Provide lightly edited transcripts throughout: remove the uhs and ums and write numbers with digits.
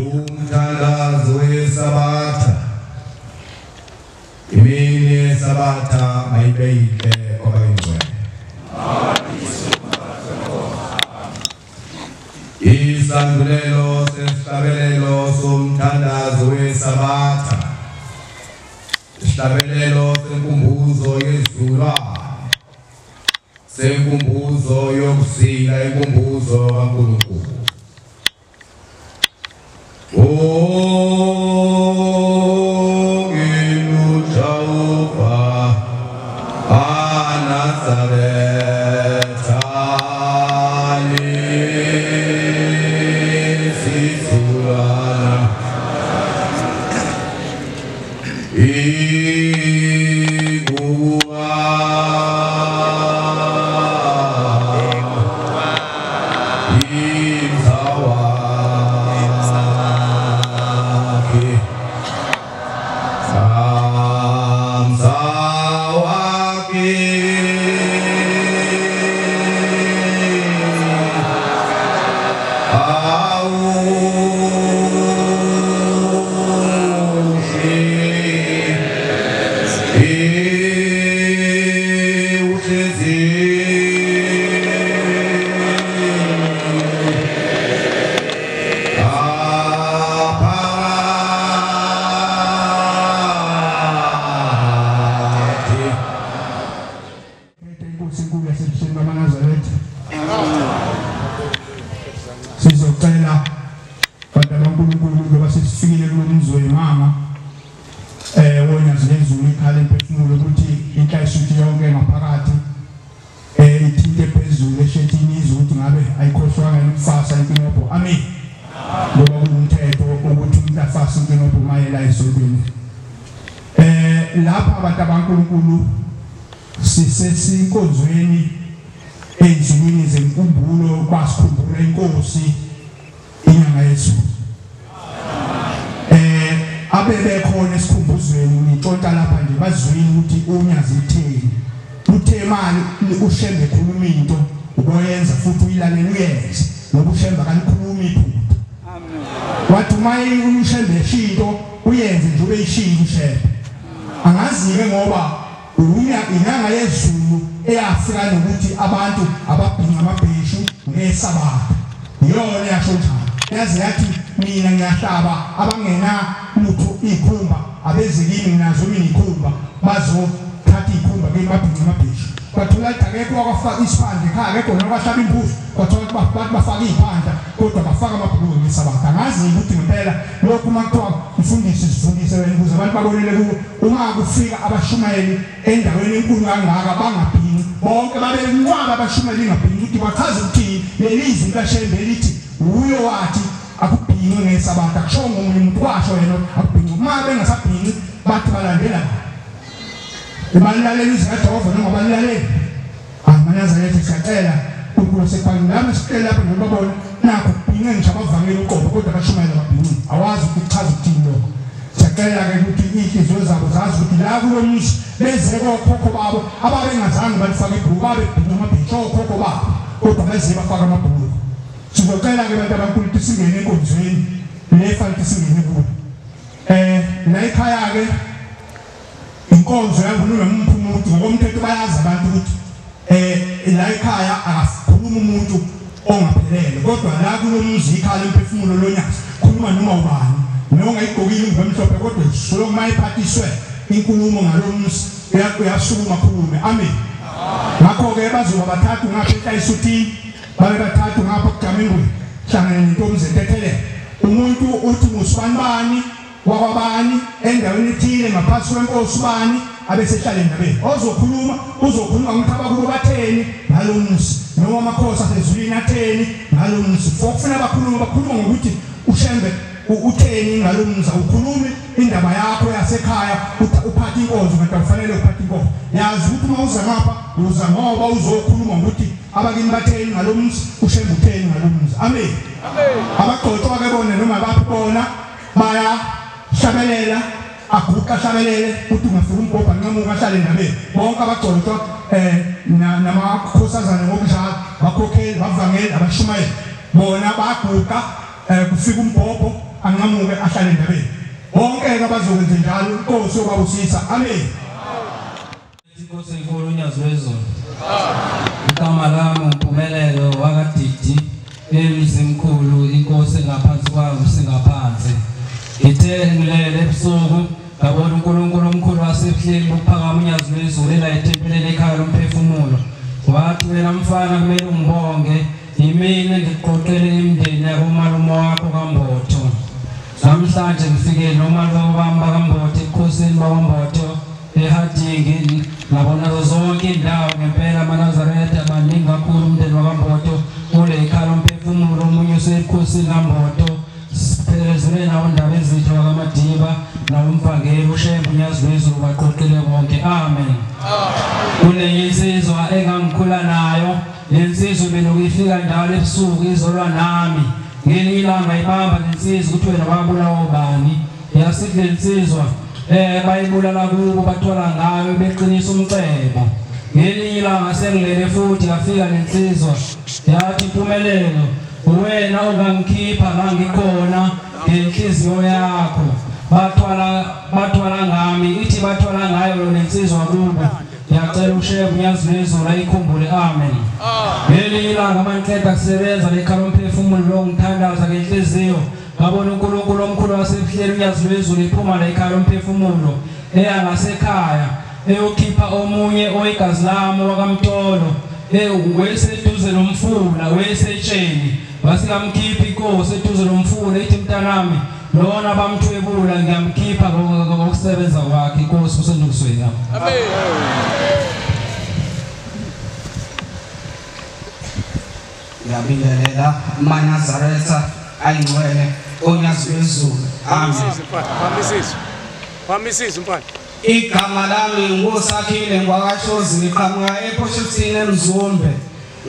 Umthandazo weSabatha. Imini yeSabatha mayibe yinhle kwabayingcwele. Isandulelo sesihlabelelo somthandazo weSabatha. Isihlabelelo senkumbuzo yezulwane, senkumbuzo yokuzila, inkumbuzo kaNkulunkulu. Oh, Anazaretha lesizukulwana iguwa imsawakhe amsawakhe Sizocela bantu baNkulunkulu ngoba sesifikile kulo mzi wemama wonyazi lezulu ikhala imphefumulo ukuthi inhlayisuthi yonke ngaphakathi ithinte phezulu eshethini izwe ukuthi ngabe ayikhohlwanga ukufasa inkinobho. Amen. Ngoba kuwumthetho ukuthi umuntu afase inkinobho mayela esontweni. Lapha abantu baNkulunkulu sisesinkonzweni ensukwini zenkumbulo basikhumbula inkosi inyanga yezulu. Abebekhona esikhumbuzweni ngixoxa lapha nje bazwile ukuthi unyazi itheni. Uthe imali uShembe ekhuluma into uboyenza futhi uyilalela uyenze ngoba uShembe akalikhulumi iphutha. Amen. Wathi uma uShembe eshinto uyenze nje ube ishinto uShembe. Angazi-ke ngoba inyanga yezulu eyafika nokuthi abantu ababhinqa amabheshu ngeSabatha. Iyona yasho njalo. Yaze yathi mina ngiyahlaba abangena lutho ikhumba abeze kimi nginazo mina ikhumba bazothatha ikhumba kimi babhinqa amabheshu. Kwathola ukuthi akekho okwafaka isiphandla ekhaya, akekho nokwahlaba imbuzi, kwathola ukuthi bathi bafaka iy'phandla kodwa bafaka amabhuluku ngeSabatha. Angazi ukuthi ngempela lokhu uma kuthiwa mfundisi sifundise wena ukuze abantu babonele kuwo, uma kufika abashumayeli endaweni enkulu kangaka bangabhinqi bonke babe nqwaba abashumayeli ingabhinqi ukuthi bachaze ukuthini leli zwi likaShembe elithi uyo wathi akubhinqwe ngeSabatha. Kusho ngomunye umuntu kwasho yena akubhinqwe. Uma bengasabhinqi bathi balandela balilalela izwi kaJehova noma balilaleli. AmaNazaretha siyacela uNkulunkulu sekubhalile lami sicela lapha njengoba babona nakho kubhinqe ngisho abavangeli uqobo kodwa abashumayela ababhinqi. Awazi ukuthi kuchaza ukuthini lokho. Siyacela-ke ukuthi iy'nhliziyo zabo zazi ukuthi la kulo muzi beze kokhokho babo ababengazange balifake ibhuluku, babebhinqa amabheshu okhokho babo kodwa beze bafaka amabhuluku. Sizocela-ke bantu abankulu ukuthi singene enkonzweni le fanele singene kuyo. La ekhaya-ke inkonzo yangununa umphi umuntu ngokomthetho bayazi abantu ukuthi la ekhaya akakhuluma umuntu ongaphelele kodwa la kulo muzi ikhala imphefumulo lonyazi khuluma noma ubani noma ungayigqokile ingubo emhlophe kodwa solo uma iphathiswe inkulumo ngalo muzi uyasukuma khulume. Amen. Ngakho-ke bazoba bathathu ngapha eHlayisuthini, babe bathathu ngapha kuJamingweni hlangene nentombi zentethelelo. Umuntu uthi ngusibanibani wakwabani endaweni ethile ngaphansi kwenkosi ubani abesehlala endabeni. Ozokhuluma uzokhuluma ukuthi abakubo batheni ngalo muzi noma amakhosi asezulwini atheni ngalo muzi. Kufuna bakhuluma bakhuluma ngokuthi uShembe utheni ngalo muzi. Awukhulumi indaba yakho yasekhaya uphathe inkonzo kanti awufanele uphathe inkonzo. Yazi ukuthi uma uza ngapha uza ngoba uzokhuluma ngokuthi abakini batheni ngalo muzi, uShembe utheni ngalo muzi. Amen. Abagxotshwa ke bona noma baphi bona baya hlabelela aguqa hlabelele uthi ungafika umbhobha nqamuka ahlale endabeni. Bonke abagxotshwa namakhosazana ngokunjalo bakhokheli bavangeli abashumayeli bona baguqa kufika umbhobho anqamuke ahlale endabeni. Bonke abazokwenza njalo inkosi yobabusisa. Amen. Inkosi enkulu uNyazi lwezulu. Igama lami uMpumelelo wakaDidi emzimkhulu, inkosi engaphansi kwami singaphansi. Ngithe ngilele ebusuku ngabona uNkulunkulu omkhulu wasebuhleni buphakama uNyazi lwezulu ela ethempelini ekhaya lomphefumulo. Wathi wena mfana kumele ungibonge, yimina ngiqoqele imindeni yakomalume wakho kaMbotho. Namhlanje ngifike nomalume bami bakaMbotho ebukhosini bakwaMbotho eHadingi, ngabona zonke indawo ngempela amaNazaretha baningi kakhulu umndeni wakaMbotho kule ikhaya lomphefumulo, omunye usebukhosini kaMbotho. Siphelezele nawo ndaba ezitho wakaMadiba nawumvangeli uShembe uNyazi lwezulu baqoqile bonke. Amen. Kunenye insizwa engangikhula nayo, le nsizwa belokhu ifika njalo ebusuku izolwa nami. Ngelinye ilanga ibamba le nsizwa ukuthi wena wabulawa ubani. Yasithi le nsizwa bayibulala kubo bathola ngayo beqinisa umcebo. Ngelinye ilanga sengilele futhi yafika le nsizwa yathi Mpumelelo, wena ongangikhipha la ngikhona ngenhliziyo yakho. Bathwala ngami, ithi bathwala ngayo le nsizwa kubo. Ngiyacela uShembe uNyazi lwezulu ayikhumbule. Amen. Ngelinye ilanga mangiqeda kusebenza lekhala umphefumulo lo ngithandaza ngenhliziyo, ngabona uNkulunkulu omkhulu wasebuhleni uNyazi lwezulu iphuma la ekhaya lomphefumulo eya ngasekhaya eyokhipha omunye oyigazi lami wakaMtolo weseduze nomfula wesetsheni. Wasikamkhipha inkosi eduze nomfula ithi mntanami lona bamthwebula ngiyamkhipha ngokusebenza kwakhe. Inkosi usendukisweni yami. Amen. Ngiyabingelela amaNazaretha ayingcwele oNyazi lwezulu. Amen. Phambi mfana. Igama lami nguSakhile ngwakaShozi, ngiqhamuka ePoshutini eMzumbe,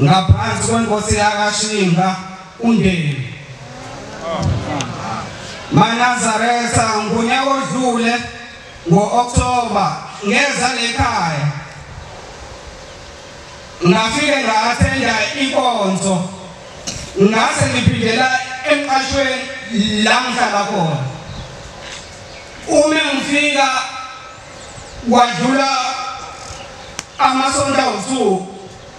ngaphansi kwenkosi yakaShinga uNdeni. MaNazaretha, ngonyaka odlule ngo-October ngeza lekhaya, ngafike nga-athenda inkonzo, ngase ngiphindela emqashweni la ngihlala khona. Uma ngifika kwadlula amasonto awu-2,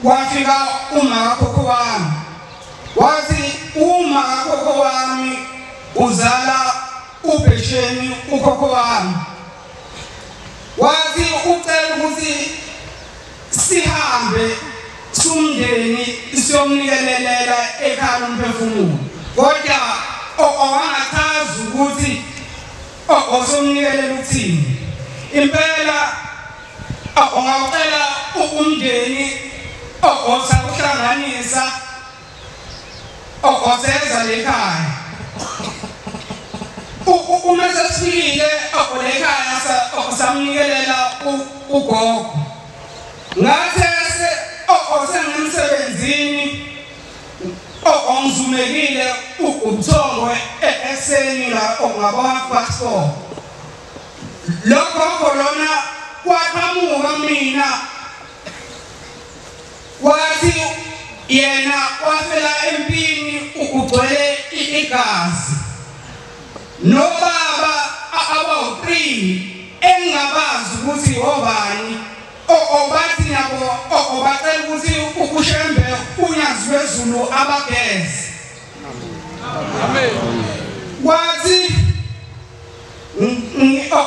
kwafika umakakhokho wami. Wathi umakakhokho wami uzala uBhesheni ukhokho wami. Wathi ucela ukuthi sihambe sumndeni siyomnikelelela ekhaya lomphefumulo, kodwa owangachaza ukuthi osomnikelela ukuthini. Impela ongawucela umndeni osawuhlanganisa oseza lekhaya. Uma sesifikile lekhaya samnikelela ugogo. Ngathe osengemsebenzini ongizumekile ubuthongo ekuseni ngabo 4:30. Lokho lona kwaqhamuka mina, wathi yena wafela empini ukugcwele igazi. Nobaba abawu-3 engingabazi ukuthi obani, obathi nabo obacela ukuthi uShembe uNyazi lwezulu abageze. Amen. Wathi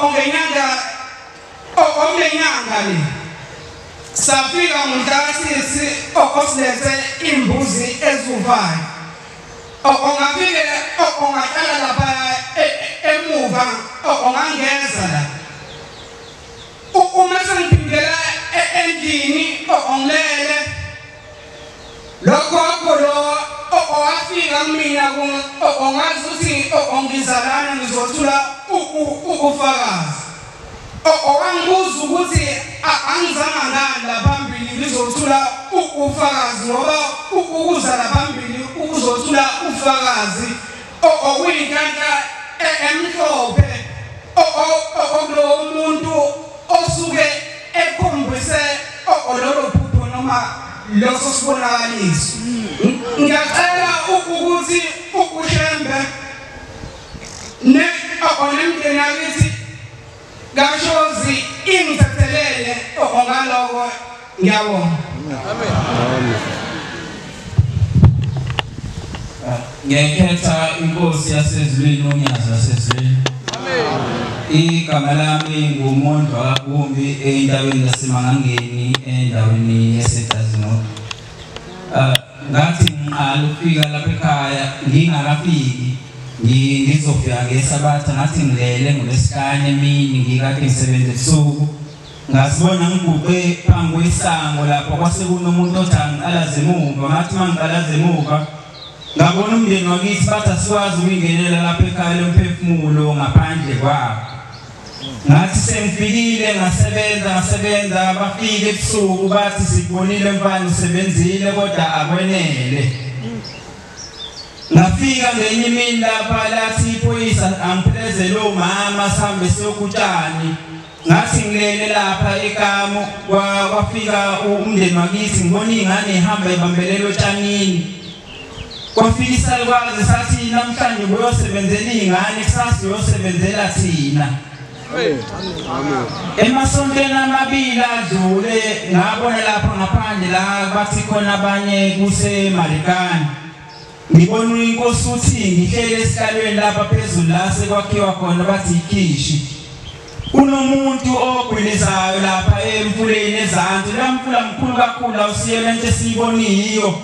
ngenyanga omlenyanga le safika ngomhla-6 osilethe imbuzi eziwu-5. Ongafike ongaqala lapha emuva ongangeza la. Uma sengiphindela endlini ongilele, lokho lo owafika kumina ongazi ukuthi ongizalana ngizothula ubufakazi. Owangibuza ukuthi angizanga ngani la phambili ngizothula ubufakazi, ngoba ukuza la phambili ukuzothula ubufakazi okuyinhlanhla emhlophe okulowo muntu osuke ekhombise lolo phupho noma leso sibonakaliso. Ngiyacela ukuthi uShembe Ne onemndeni akithi kaShozi ingithethelele ngaloko ngiyabonga. Amen. Amen. Ngiyakhetha inkosi yasezulwini uNyazi lwaseZulwini. Amen. Igama lami nguMondwa kaGumbi endaweni yaseMangangeni endaweni yaseDazinot. Ngathi ngiqala ukufika lapha ekhaya ngingakafiki ngizofika ngeSabatha, ngathi ngilele ngolwesihlanu emini ngikade ngisebenza ebusuku. Ngasibona ngiguqe phambi kwesango lapho kwase kunomuntu othi angiqalaze emuva. Ngathi uma ngiqalaze emuva ngabona umndeni wakithi bathi asikwazi ukungenelela lapha ekhaya lomphefumulo ngaphandle kwabo. Ngathi sengifikile ngasebenza bafike ebusuku bathi sikubonile mfana usebenzile kodwa akwenele. Ngafika ngenye imini lapha lathi iphoyisa angiphelezele umama sihambe siyokutshani. Ngathi ngilele lapha ekamu kwafika umndeni wakithi ngibona ingane ihamba ibambelela otshanini. Kwafika isalukwazi sathi namhlanje kuyosebenzela ingane kusasa uyosebenzela thina. Amen. Emasontweni amabili adlule ngabona lapha ngaphandle la bathi khona abanye kuseMarikana. Ngibona inkosi uthi ngihlele esihlalweni lapha phezulu la sekwakhiwa khona bathi ikhishi. Kunomuntu ogwilizayo lapha emfuleni ezansi, la mfula mkhulu kakhulu awusiyena into esiyiboniyo.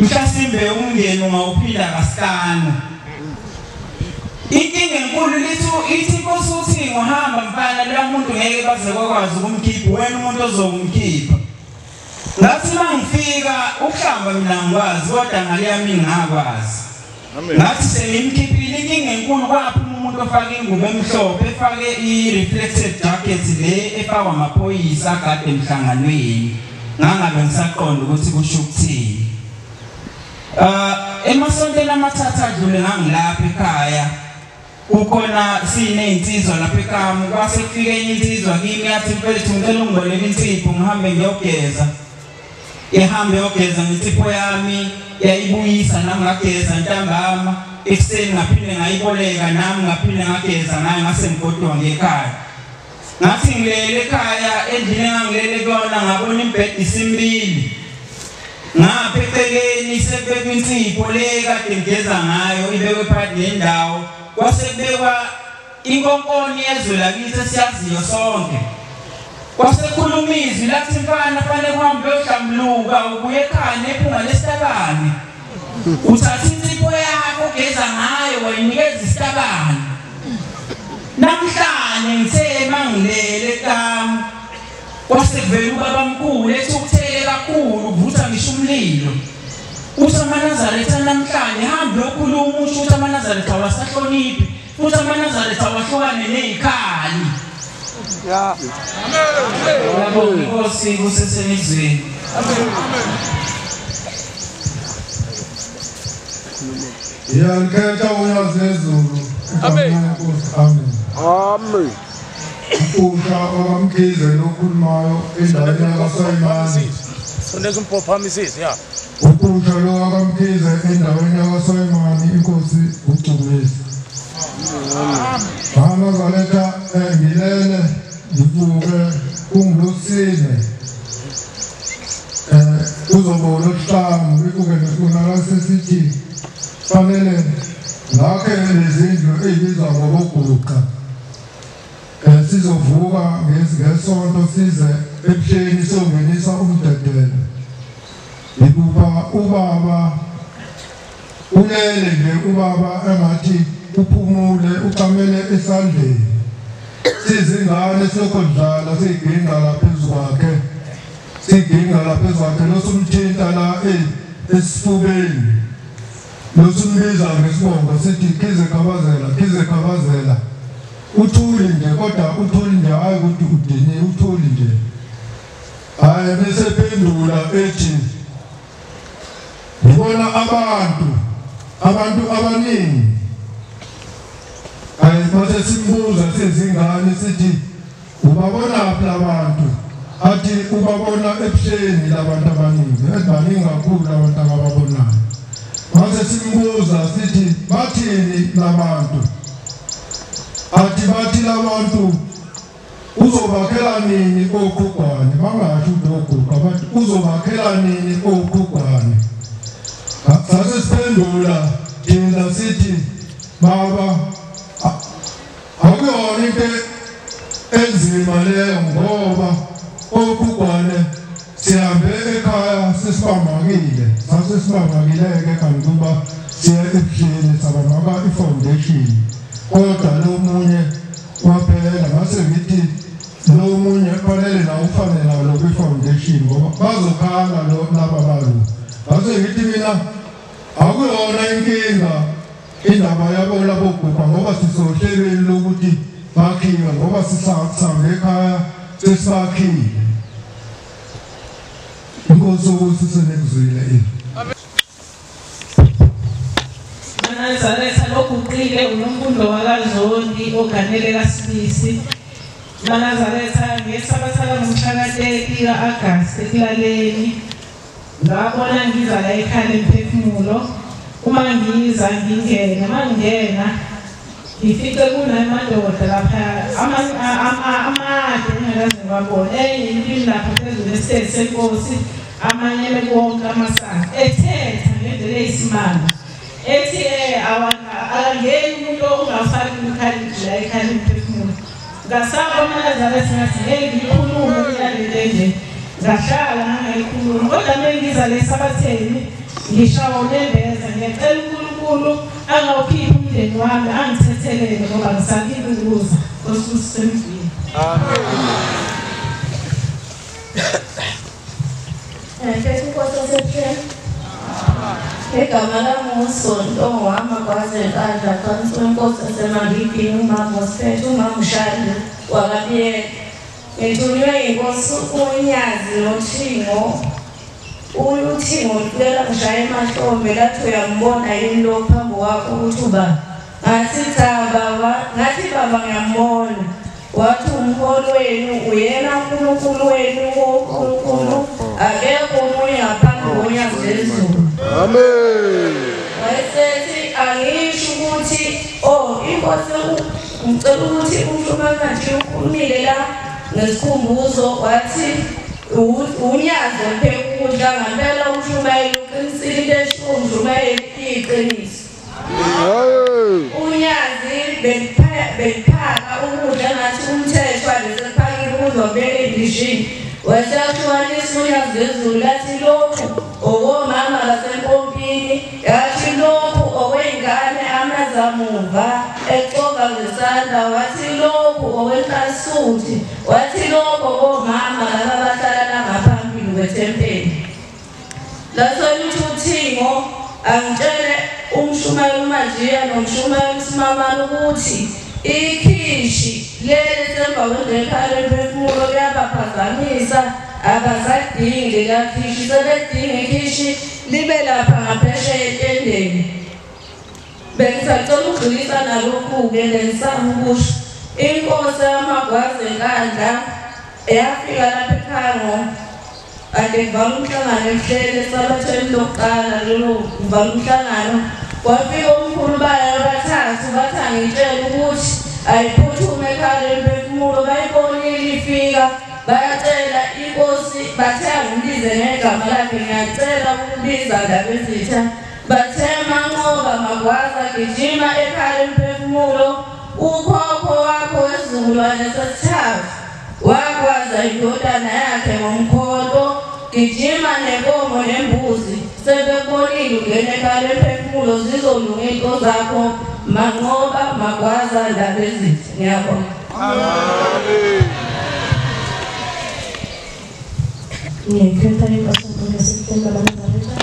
Mhlasimbe umngeni ungawuphinda kasihlanu. Inkinga enkulu lithi ithi inkosi uthi ngohamba mfana lo muntu ngeke baze kwakwazi ukumkhipha, wena umuntu ozomkhipha. Ngathi mangifika ukuhlamba mina ngikwazi kodwa ngale yami ngakwazi. Ngathi sengimkhiphile. Inkinga enkulu kwaphuma umuntu ofake ingubo emhlophe efake i-reflective jacket le efakwa amaphoyisa agade emhlanganweni. Ngangabe ngisaqonda ukuthi kusho ukuthini. Emasontweni amathathu adlule ngangilapha ekhaya kukhona sinezinsizwa lapha ekhaya. Kwase kufika enye insizwa kimi yathi mfethu ngicela ungiboleke insipho ngihambe ngiyogeza. Ihambe yogeza ngensipho yami yayibuyisa nami ngageza ntambama. Ekuseni ngaphinde ngayiboleka nami ngaphinde ngageza ngayo ngase ngigodwa ngekhaya. Ngathi ngilele ekhaya endlini engangilele kuyona ngabona imbhedi isimbili. Ngapha eceleni sekubekwa insipho le kade ngigeza ngayo ibekwe phakathi nendawo. Kwase kubekwa inkonkoni yezwe lakithi esiyaziyo sonke. Kwase kukhuluma izwi lathi mfana fanele uhambe uyohlambuluka ubuye ekhaya nephunga lesitabane. Uthatha insipho yakho ogeza ngayo wayinikeza isitabane. Namhlanje ngithe mangilele kami kwase kuvela ubabamkhulu ethukuthele kakhulu uvutha ngisho umlilo. Uthi amaNazaretha namhlanje hambe uyokhuluma usho ukuthi amaNazaretha awasahloniphi futhi amaNazaretha awahlukane nezikhali. Amen. Inkosi kusesemizweni. Amen. Ngiyakhetha uNyazi lwezulu. Amen. Amen. Amen. Usha okamkhize lokhulumayo endaweni yakwaSoyimani. Sondeza umphophamisisi ya. Ukusha lo wakamkhize endaweni yakwaSoyimani inkosi uGcumisa. AmaNazaretha ngilele ngivuke kungulosine. Kuzoba uLwesihlanu ivuke nesibonakalo sesithi fanele ngakhe lezindlu ezibizwa ngoboguqa. Sizovuka ngesonto size ebuhleni songenisa umdedelo. Ngikuba ubaba ulele nje ubaba engathi uphumule ucamele esandleni. Sizingane sokudlala siginqa lapha phezu kwakhe. Siginqa lapha phezu kwakhe losumthinta la esifubeni. Losumbiza ngesibongo sithi Khize Khabazela, Khize Khabazela. Uthuli nje kodwa uthuli nje hayi ukuthi udini uthuli nje. Hayi bese phendula ethi ngibona abantu abaningi. Hayi mase simbuza sizingane sithi ubabona phi labantu? Athi ubabona ebuhleni labantu abaningi, ebaningi kakhulu abantu abababonayo. Mase simbuza sithi bathini labantu? Athi bathi labantu uzobakhela nini oqhugwane, bangasho ukuthi oguqa, bathi uzobakhela nini oqhugwane. Sase siphendula thina sithi baba akuyona into enzima leyo ngoba oqhugwane sihambe ekhaya sesibambakile, sase sibambakile-ke kanti kuba siye ebuhleni sabamaka i-foundation, kodwa lo munye waphela. Ngase ngithi lo munye kufanele nawo ufane nalo kwi-foundation ngoba bazokhala laba bantu. Ngase ngithi mina akuyona inkinga indaba yabo labo guqa ngoba sisohlelweni lokuthi bakhiwe ngoba sisambe ekhaya sesibakhile. Inkosi ukuthi senekuzwile ini. Manazaretha loguqile uNomfundo wakaZondi oganele kaSibisi. Manazaretha ngesabatha ngomhla ka-30 ka-Agasti ekulaleni ngabona ngiza la ekhaya emphefumulo. Uma ngiza ngingena, mangena ngifice kunamadoda lapha amade engakaze ngiwabone, enye impini lapha phezulu esitezi senkosi, amanye bekuwonke amasango ethetha ngendlela eyisimanga ethi akangeni umuntu ongafaki umkhaliphi la ekhaya emphefumulo. Ngasaba aManazaretha ngathi ngeke ngikhulume mina lento enje, ngahlala ngangayikhuluma. Kodwa uma ngiza le sabatheni ngishawa unembeza, ngiyacela uNkulunkulu angawukhiphi umndeni wami angithethelele ngoba ngisabile ukuza. Nkosi usemzini. Amen. Igama lami uSonto wamaGwazenkandla phansi kwenkosi yaseMangibhini umama Osiphethe umama uShandi wakaBiyela. Ngithunywe yinkosi uNyazi noThingo. UThingo ucela ngishaya emahlombe lathi uyambona yini lo phambi kwakho ukuthi ubani. Ngathi cha baba, ngathi baba ngiyambona. Wathi umholi wenu uyena uNkulunkulu wenu uNkulunkulu akekho omunye ngaphandle koNyazi lwezulu. Amen. Wayesethi angisho ukuthi oh inkosi ngicela ukuthi umhlumakathi ukhulumile la ngesikhumbuzo wathi uNyazi upheka ukudla ngempela umshumayeli uqinisile into eshiwo umshumayeli iqiniso. UNyazi beliphaka ukudla ngathi umthetho walesephakile ukudla ubeke endishini. Wasehlukanisa uNyazi lwezulu lathi lokhu okomama basempompini, yathi lokhu okwey'ngane amazamuva exova ngesandla, wathi lokhu okwenhlasuthi, wathi lokhu okomama laba abahlala la ngaphambili kwethempeli. Lasoluthi uThingo angitshele umshumayeli uMajiya nomshumayeli uSimamane ukuthi ikhishi leli semva kwendlu ekhaya lemphefumulo kuyabaphazamisa, abasadingi leliya khishi, sebedinga ikhishi libe lapha ngaphesheya etendeni. Bengisacela ukudlulisa nalokhu-ke bengisaba ukusho. Inkosi yamaGwazenkandla yafika lapha ekhaya kade kuvala umhlangano ebuhleni esabatheni lokuqala lelo kuvala umhlangano. Kwafika omkhulu bayo abathathu bathi angitshele ukuthi ayiphuthume ekhaya lemphefumulo, bayibonile ifika bayacela inkosi, bathe angimbize ngegama lakhe, ngiyacela ukubiza Ndabezitha. Bathe Manqoba Magwaza gijima ekhaya lemphefumulo, ukhokho wakho wesizukulwane sesithathu wakwaza indodana yakhe ngomkhonto, gijima nenkomo nembuzi, sebebonile ungena ekhaya lemphefumulo, zizolunga iy'nto zakho Manqoba Magwaza Ndabezitha. Ngiyabonga. Amen. Ngiyakhetha inkosi enkulu yasebuhleni bamaNazaretha.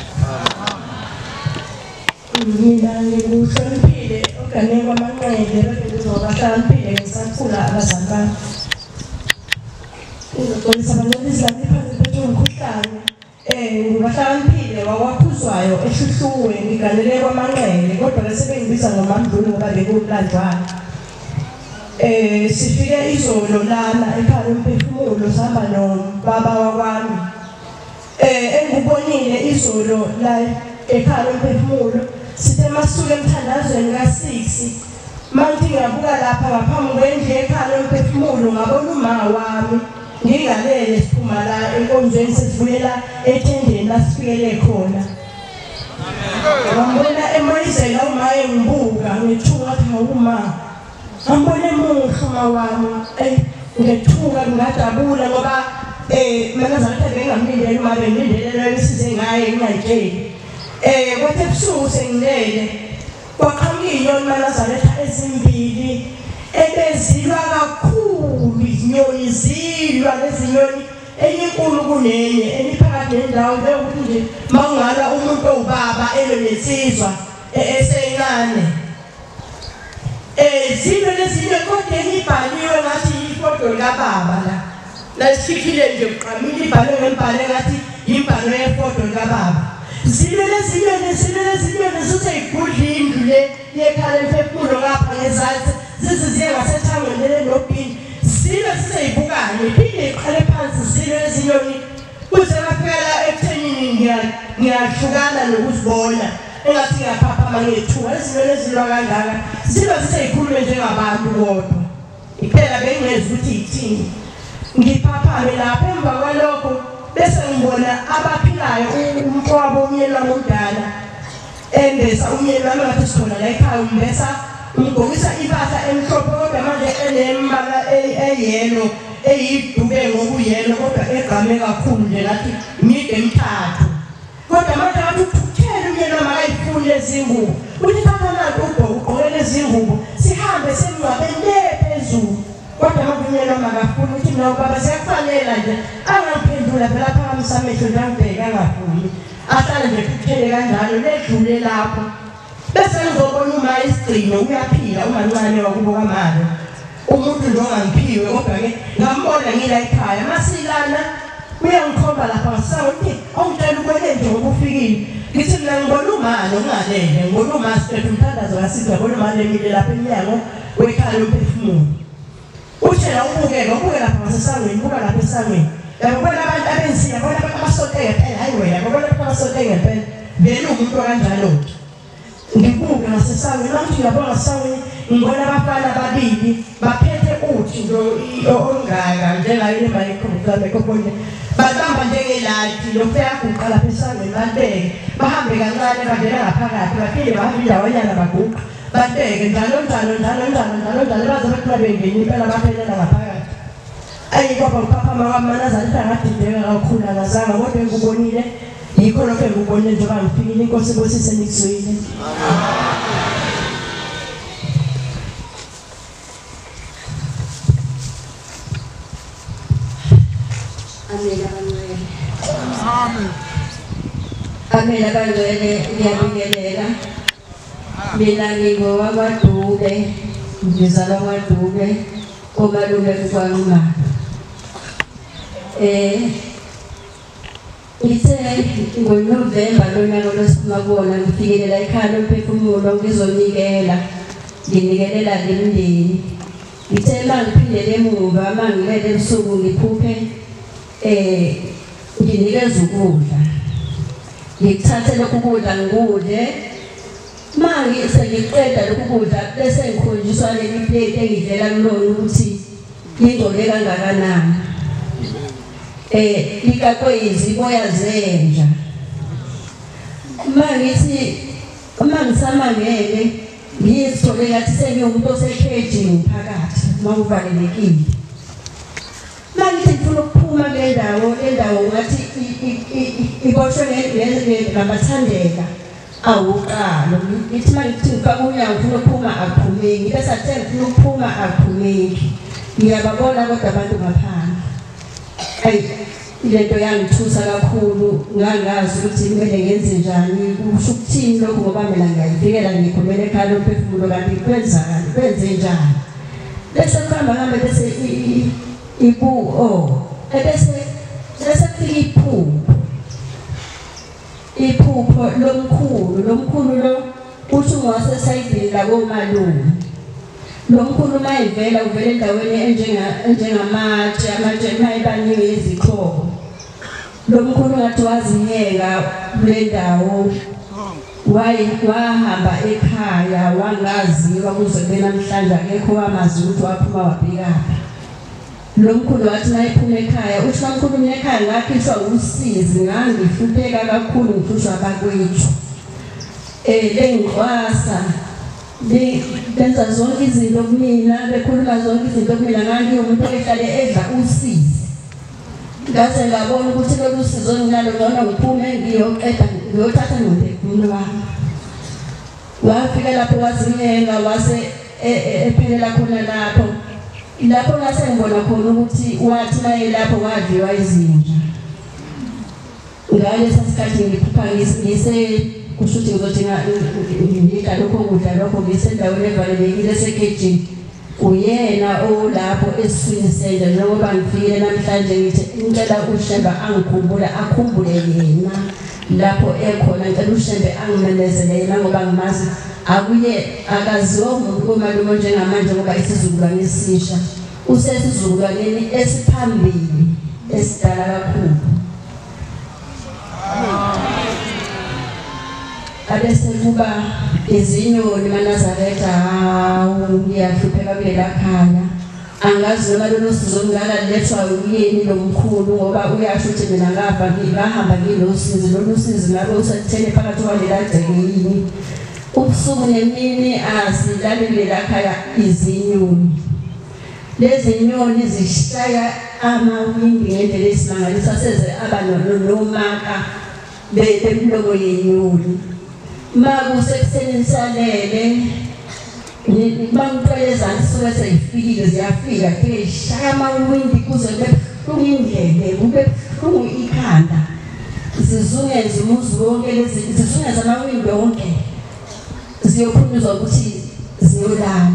Mina ngikuhloniphile ogane kwaManqele bebengizoba bahlakaniphile ngisakhula abazali bami. Ngizoxolisa abancedisi lami phansi phethwe umkhuhlane. Ngibahlakaniphile wakwakhuzwayo eHluhluwe ngiganele kwaManqele kodwa ke sebengibiza ngoMamdluli ngoba bekuwumlandwana. Sifike izolo lana ekhaya lomphefumulo sihamba nobaba wakwami. Engikubonile izolo la ekhaya lomphefumulo sithe masuke emthandazweni ka-6 Manje ngiyabuka lapha ngaphambi kwendlu ekhaya lomphefumulo ngabona uma wami ngingalele siphuma la enkonzweni sesibuyela ethendeni la sifikele khona. Ngambona emoyizela uma engibuka ngithuka ngathi awuma. Ngambona emuhle uma wami ngethuka ngajabula ngoba manazalutha bengamlindele uma bengilindele isize ngaye ngingayitsheli. Kwathi ebusuku sengilele kwaqhamuka inyoni manazaretha ezimbili ebezilwa kakhulu izinyoni zilwa lezinyoni enye inkulu kunenye eniphakathi nendawo njengokuthi nje mawungala umuntu owubaba elonensizwa esencane. Zilwa lezinyoni kodwa ibhaliwe ngathi ifoto likababa la lasikhile nje kuqhamile ibhalwe ngembhalo ngathi imbhalo yefoto likababa. Zilwe lezinyoni zilwe lezinyoni zizeyigudla indlu le yekhala emphefumulo ngapha ngezansi zize ziye ngasethangweni lenobhini zilwe zizeyibukane iphinde iqale phansi zilwe lezinyoni kuze ngafika ekuthenini ngiyahlukana nokuzibona engathi ngiyaphaphama ngethuka lezinyoni ezilwa kangaka zilwe ziseyikhulume njengabantu kodwa iphela bengingezi ukuthi ithini. Ngiphaphame lapha emva kwalokho bese ngibona abaphilayo umfowabo umyeni wami omdala embesa umyeni wami ngathi sikhona la ekhaya umbesa umgqokisa impahla emhlophe kodwa manje enembala eyelo eyidube ngokuyelo kodwa egqame kakhulu nje ngathi mide emithathu kodwa manje ngathi uthukuthele umyeni wami akayifuni lezi ngubo uthi thatha nanto ugqoke lezi ngubo sihambe semngcwabeni le phezulu kodwa manje umyeni wami akafuni uthi mina ubaba siyakufanela nje angangiphendula phela phakamisa amehlo nje angibheke angafuni ahlale nje kuthele kanjalo ledlule lapho bese ngizobona uma isigcino uyaphila umancane wakubo kamalo umuntu nje ongangiphiwe kodwa-ke ngambona ngila ekhaya masilana uyangikhomba lapha ngasango uthi awungitshela ubone nje ngoba ufikile ngithi mina ngibona umalo ngingalele ngibona uma siqeda umthandazo kasizwe ngibona umalo emile lapha emnyango wekhaya lomphefumulo. Utshela ubukeke ubuke lapha ngasesangweni buka lapha esangweni yabona abantu abenziya yabona abantu abasonte ngempela hayi wena yabona abantu abasonte ngempela vele umuntu kanjalo-ke. Ngibuke ngasesangweni mangithi ngiyabona ngasesangweni ngibona abafana ababili baphethe uthi nje olungaka njengayo le microphone babamba njengeladi lokhu yaguqa lapha esangweni balibeke bahambe kancane bangena ngaphakathi baphinde bahambe indawanyana baguqa balibeke njalo njalo njalo njalo njalo njalo baze bathi bengena impela baphelela ngaphakathi. Ayi kwaba ngiphaphama kwamanazalutha ngadideka kakhulu angazange kodwa engikubonile yikho lokho engikubonile njengoba ngifikile. Inkosi ibusise nikuzwile. Amen abangcwele. Amen. Amen abangcwele, ngiyabingelela. Mina ngingowakwaDube, ngizalwa kwaDube, komalume kukwaNxumalo. Ngithe ngoNovemba lonyaka losiphuma kuwona ngifikelela ekhaya lomphefumulo ngizonikela, nginikelela lemndeni. Ngithe uma ngiphindele emuva uma ngilele ebusuku ngiphuphe nginikeza ukudla. Ngikuthathe lokhu kudla ngikudle. Uma sengiqeda lokhu kudla bese ngikhonjiswa leli plate engidlela kulona ukuthi lingcole kangakanani. Likakwe iziboya zenja. Uma ngithi uma ngisamangele ngizithole ngathi sengiwumuntu osekhejini phakathi uma kuvalelekile. Uma ngithi ngifuna ukuphuma kule ndawo, le ndawo ngathi iboshwe ngamathandela awuqalo. Ngithi uma ngithi ngifaka unyawo ngifuna ukuphuma akuphumeki, bese athe ngifuna ukuphuma akuphumeki. Ngiyababona kodwa abantu ngaphandle. Ayi lento yangithusa kakhulu, ngangazi ukuthi kumele ngenze njani, kusho ukuthini lokhu ngoba mina ngiyayivikela ngikhulumela ekhaya lomphefumulo kanti kwenzakani, kwenze njani. Bese kuhamba hambe bese bese kufika iphupho. Iphupho lomkhulu lo uthi ungasesayidini lakomalume. Lomkhulu uma evela uvela endaweni enjengamatshe, amatshe mayebaningi izixhobo. Lomkhulu ngathi waziyeka kule ndawo Wahamba ekhaya wangaziwa kuze kube namhlanje akekho wamazi ukuthi waphuma wabhekaphi. Lo mkhulu wathi mayephuma ekhaya uthi mamkhulu mina ekhaya ngakhishwa usizi ngangihlupheka kakhulu ngihlushwa abakwethu. Bengixwasa benza zonke izinto kumina bekhuluma zonke izinto kumina ngangiwumuntu ohlale edla usizi. Ngaze ngabona ukuthi lolu sizo nginalo ngcono ngiphume ngiyoqeda ngiyothatha nomphefumulo wami. Wafika lapho wazinyenga wase ephelela khona lapho. Lapho ngase ngibona khona ukuthi wathi maye lapho wadliwa izinja. Ngalesa sikhathi ngiphupha ngise kusho ukuthi ngizothi ngidla lokho kudla lokho ngisendaweni evalelekile esekejini. Uyena olapho esiswini senja njengoba ngifikile namhlanje ngithi ngicela uShembe angikhumbule akhumbule yena lapho ekhona ngicela uShembe angimemezele yena ngoba ngimazi akuye akaziwa umuntu komalume njengamanje ngoba isizukulwane esisha usesizukulwaneni esiphambili esidala kakhulu. Abese kuba izinyoni maNazaretha hawu ngiyahlupheka kulela khaya angazi noma lolu sizo ngalethwa uyini lo mkhulu ngoba uyasho ukuthi mina ngahamba ngihamba ngilosizi lolu sizi ngabe usethele phakathi kwalela gceke yini. Ubusuku nemini asilali kulela khaya izinyoni. Lezi nyoni zishaya amawindi ngendlela esimangaliso seze aba nomaka bemlomo yenyoni. Makusekuseni salele bangicela ezansi suke seyifikile ziyafika ke shaya amawindi kuze kube buhlungu indlebe kube buhlungu ikhanda zizungeze umuzi wonke lezi zizungeze amawindi wonke ziyophunyuzwa ukuthi ziyolala.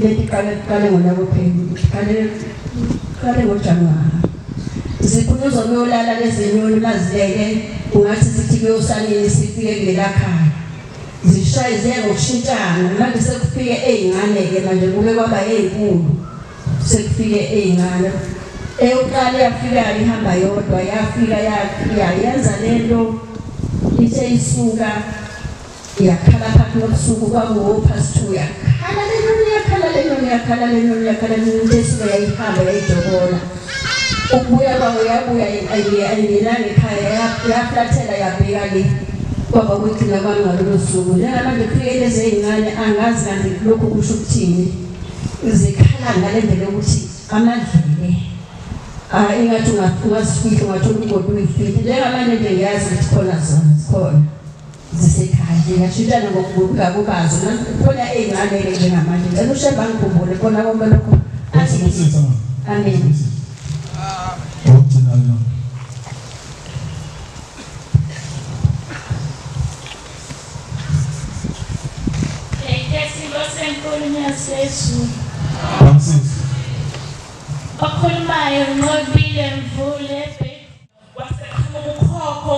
Leti qale ngonyaka opheli qale ngoJanuwari ziphunyuzwa kuyolala lezi nyoni mazilele ungathi sithi kuyosanini sifike kulela khaya zishaye ziye ngokushintshana. Manje sekufike ey'ngane-ke manje kuke kwaba ey'nkulu sekufike ey'ngane. Eyokuqala yafika ihamba yodwa yafika yayenza lento ithe isuka yakhala phakathi nobusuku kwakuwo-2:30 yakhala le nyoni yakhala le nyoni yakhala le nyoni yakhala le nyoni ithe isuka yayihamba yayijobola. Ukubuya kwayo yabuya ayingenanga ekhaya yaflathela yabheka le kwaba ukugcina kwami ngalolo suku. Njengamanje kufike lezi ey'ncane angazi kanti lokhu kusho ukuthini zikhala ngale ndlela yokuthi amadlebe ingathi ungazifihla ungathola umgodi uyifihle. Njengamanje nje ngiyazi ukuthi khona zona zikhona zisekhaya ngiyashintshana ngokungakubazo khona ey'ncane-ke njengamanje ngicela uShembe angikhumbule khona konke lokho. Amen. Okhulumayo Nqobile Mvule waseqhamuka ukhokho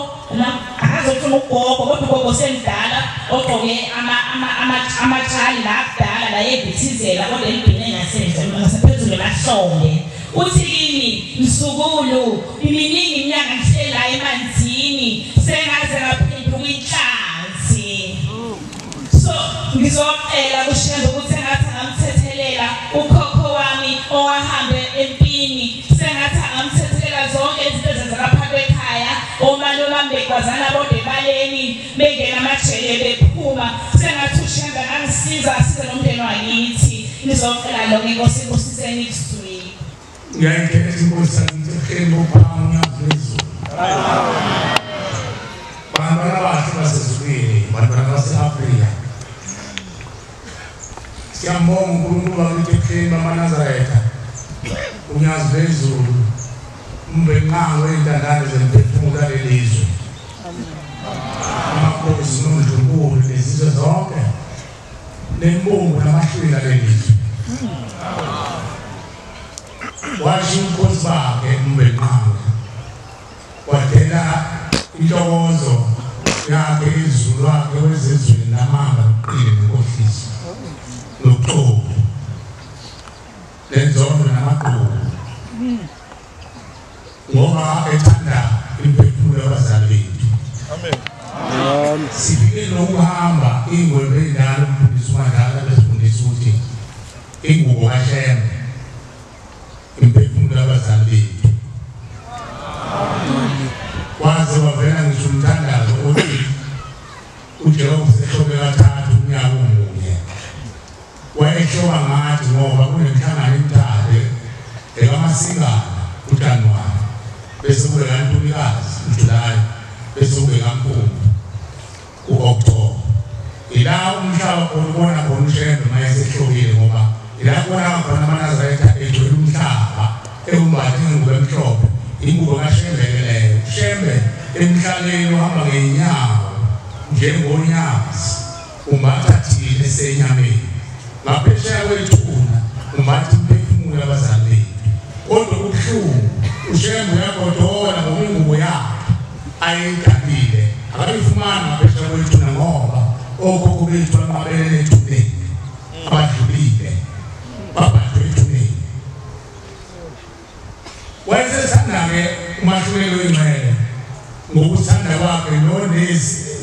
akazothi ugogo kodwa ugogo semdala ogqoke amatshali la kudala la ebhithizela kodwa elibhine ngasenze ngasephezulu emahlombe. Uthi kimi mzukulu iminingi iminyaka ngihleli la emanzini sengaze ngaphenduka inhlanzi. So ngizocela kuShembe ukuthi engathi angamthethelela ukhokho wami owahambe empini sengathi angamthethelela zonke izinto ezenzeka phakathi ekhaya omalume bami begwazana bodwa ebaleni bengena amajele bephuma sengathi uShembe angangisiza asize nomndeni wakithi. Ngizocela lokho inkosi ibusiseni kuswini. Ngiyayikhetha inkosi yakithi uPhanga phezulu. Bantwana abahle basezulwini, bantwana base-Afrika. Siyambonga uNkulunkulu wakithi ebuhleni bamaNazaretha, uNyazi phezulu, umbenqango wey'ntandane zemphefumulo yaleli zwe. Amakhosi nondlunkulu nezizwe zonke, nembungu namahlwili aleli zwe. Washiya ubukhosi bakhe umbenqango, wadela intokozo yakhe izulu wakhe wezezweni namanga nokuqina nenkohliso noxolo lenzondo namaqhubu ngoba ethanda imphefumulo yabazali bethu. Amen. Sifike nokuhamba ingwebe endala umfundisi uMandala besifundisa ukuthi ingubo kaShembe imphefumulo yabazali bethu. Waze wavela ngisho umthandazo othi uJehova usehlobe kathathu umnyaka omunye. Wayeshoba ngathi ngoba kunemihlangano emithathu ekaMasingana uJanuwari, bese kube kaNtulikazi uJulayi, bese kube kaMfumfu u-Okthoba. Ila umhlaba khona ubona khona uShembe uma esehlobile, ngoba ila kubonakala khona amaNazaretha egcwele umhlaba ewumbathe ingubo emhlophe, ingubo kaShembe ke leyo. uShembe emhlabeni uhamba ngeenyawo njengonyazi, umbatha thina esenyameni. Ngaphesheya kwethuna umbatha imphefumulo yabazali bethu. Kodwa kubuhlungu, uShembe uyagodola ngoba ingubo yakhe ayidabile akayifumani ngaphesheya kwethuna, ngoba okhokho bethu ababelele ethuneni abadlulile babhajwe ethuneni. Wayesethanda-ke umahluleli wengcwele ngokuthanda kwakhe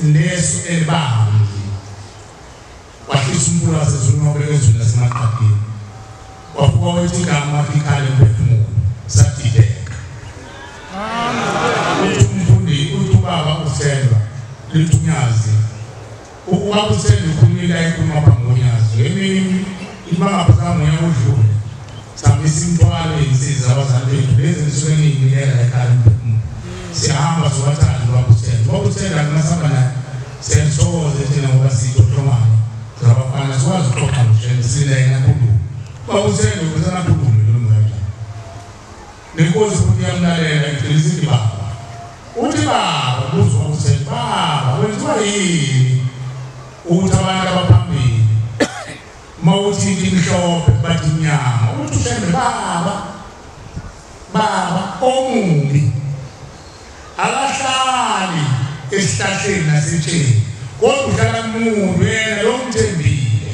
nesu elibanzi, wahlisa umfula wasezulwini wabeka ezweni lasemaqaqeni, wafuka wethi igama wathi ikhala emphefumulo, sadideka. Uthi umfundi, uthi ubaba uSelwa lithi uNyazi, ubaba uSelwa ukhulumile ayikhuluma phambi konyazi ngemini imangaphazanga ngonyaka odlule, sihambisa imithwalo eyinsiza abazali bethu lezi nisuke niyinikela ekhaya emphefumulo. Siyahamba sobathathu ubaba uSelwa, ubaba uSelwa ngingasihamba naye siyalithokoze thina ngoba siyitohlomane zabafana, sikwazi ukuxoxa noShembe silena khuluma. Ubaba uSelwa ubesanakhulume lo mngane nenkosi futhi iyamlalela igcina isithi baba, uthi baba, kuzwa uSelwa, baba kwenziwa yini ukuthi abantu abaphambili uma uthi into imhlophe bathi imnyama? Uthi uShembe baba, baba omubi akahlali esihlahleni nasetsheni, kodwa uhlala kumuntu yena lo mthembile.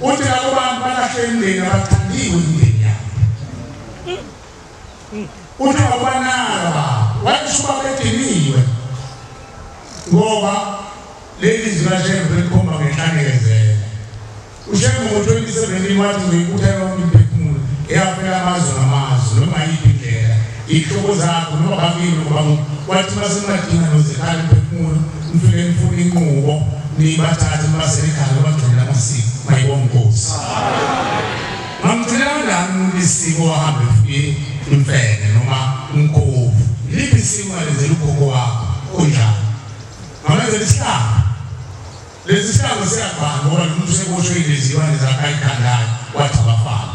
Uthi labo bantu balahle imindeni abathandiwe imindeni yabo. Uthi awubanaka baba, wayesho ubaba ediniwe ngoba leli zwi kaShembe likhomba ngenhlanekezela. uShembe ngo-2017 wathi ngiyoyibutha yonke imphefumulo eyafela amazwe ngamazwe noma yiphi indlela, iy'hlobo zakho noma bakini noma wathi masenibadinga nozikhala imphefumulo nifike nifune inqubo nibathathe nibasele ekhaya nibagcinele amasiko. Mayibonge Nkosi. Ngamgcinela kanjani umuntu isiko wahambe efuye imfene noma umkhovu? Liphi isiko alenzela ugogo wakho onjani? Ngamenzela isihlangu. Lesi sihlangu siyabhala ngoba lo muntu useboshwe ilezilwane zakhe ayikhandayo wathi abafana.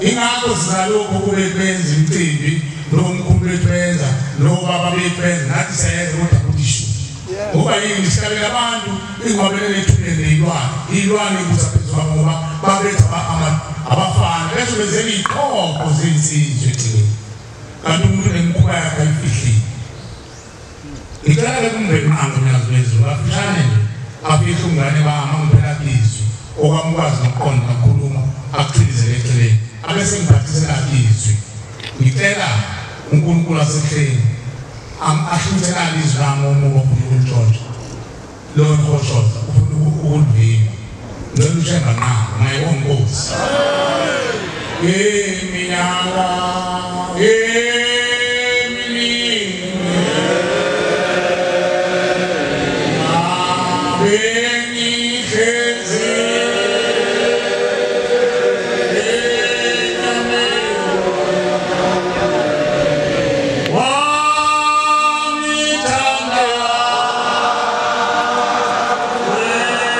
Ingakho sizalokhu kube benza imicimbi nomkhulu bethu benza nobaba bethu benza, nathi siyayenza kodwa kuthi shu. Ngoba yini sihlabela abantu ingwabelele ethuneni neyilwane, iyilwane ikusa phezu kwabo ngoba babetha abafana bese benzela iy'qoqo zeyinsizwa egcineni, kanti umuntu nemikhuba yakhe ayifihlile. Ngicela-ke kumndeni wangu Nyazi lwezulu afishane nje afihle umngane bami angiphela izwi okwamukwazi nokuqonda nokukhuluma akuchilizele eceleni abese ngiphathisela izwi. Ngicela uNkulunkulu wasehleni ahluthelane izwi lami omubi ofuna ukulitshontsha, loyo mhoshoza ufuna ukulivimba. Ngicela uShembe nqaba ngayibonga Nkosi. Iminyaka eminingi bengihlezi wangithanda wena.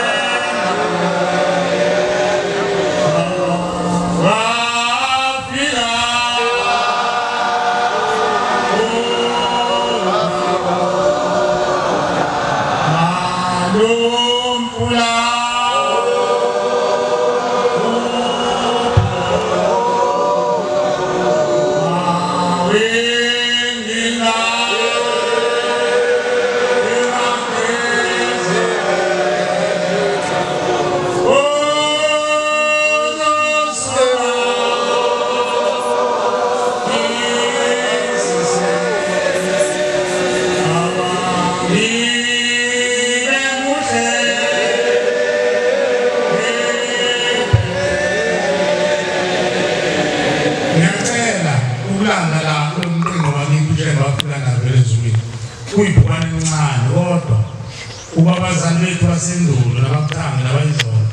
Kuyibhukane encane kodwa ubabazali bethu basendulo nabakuthanga nabayizolo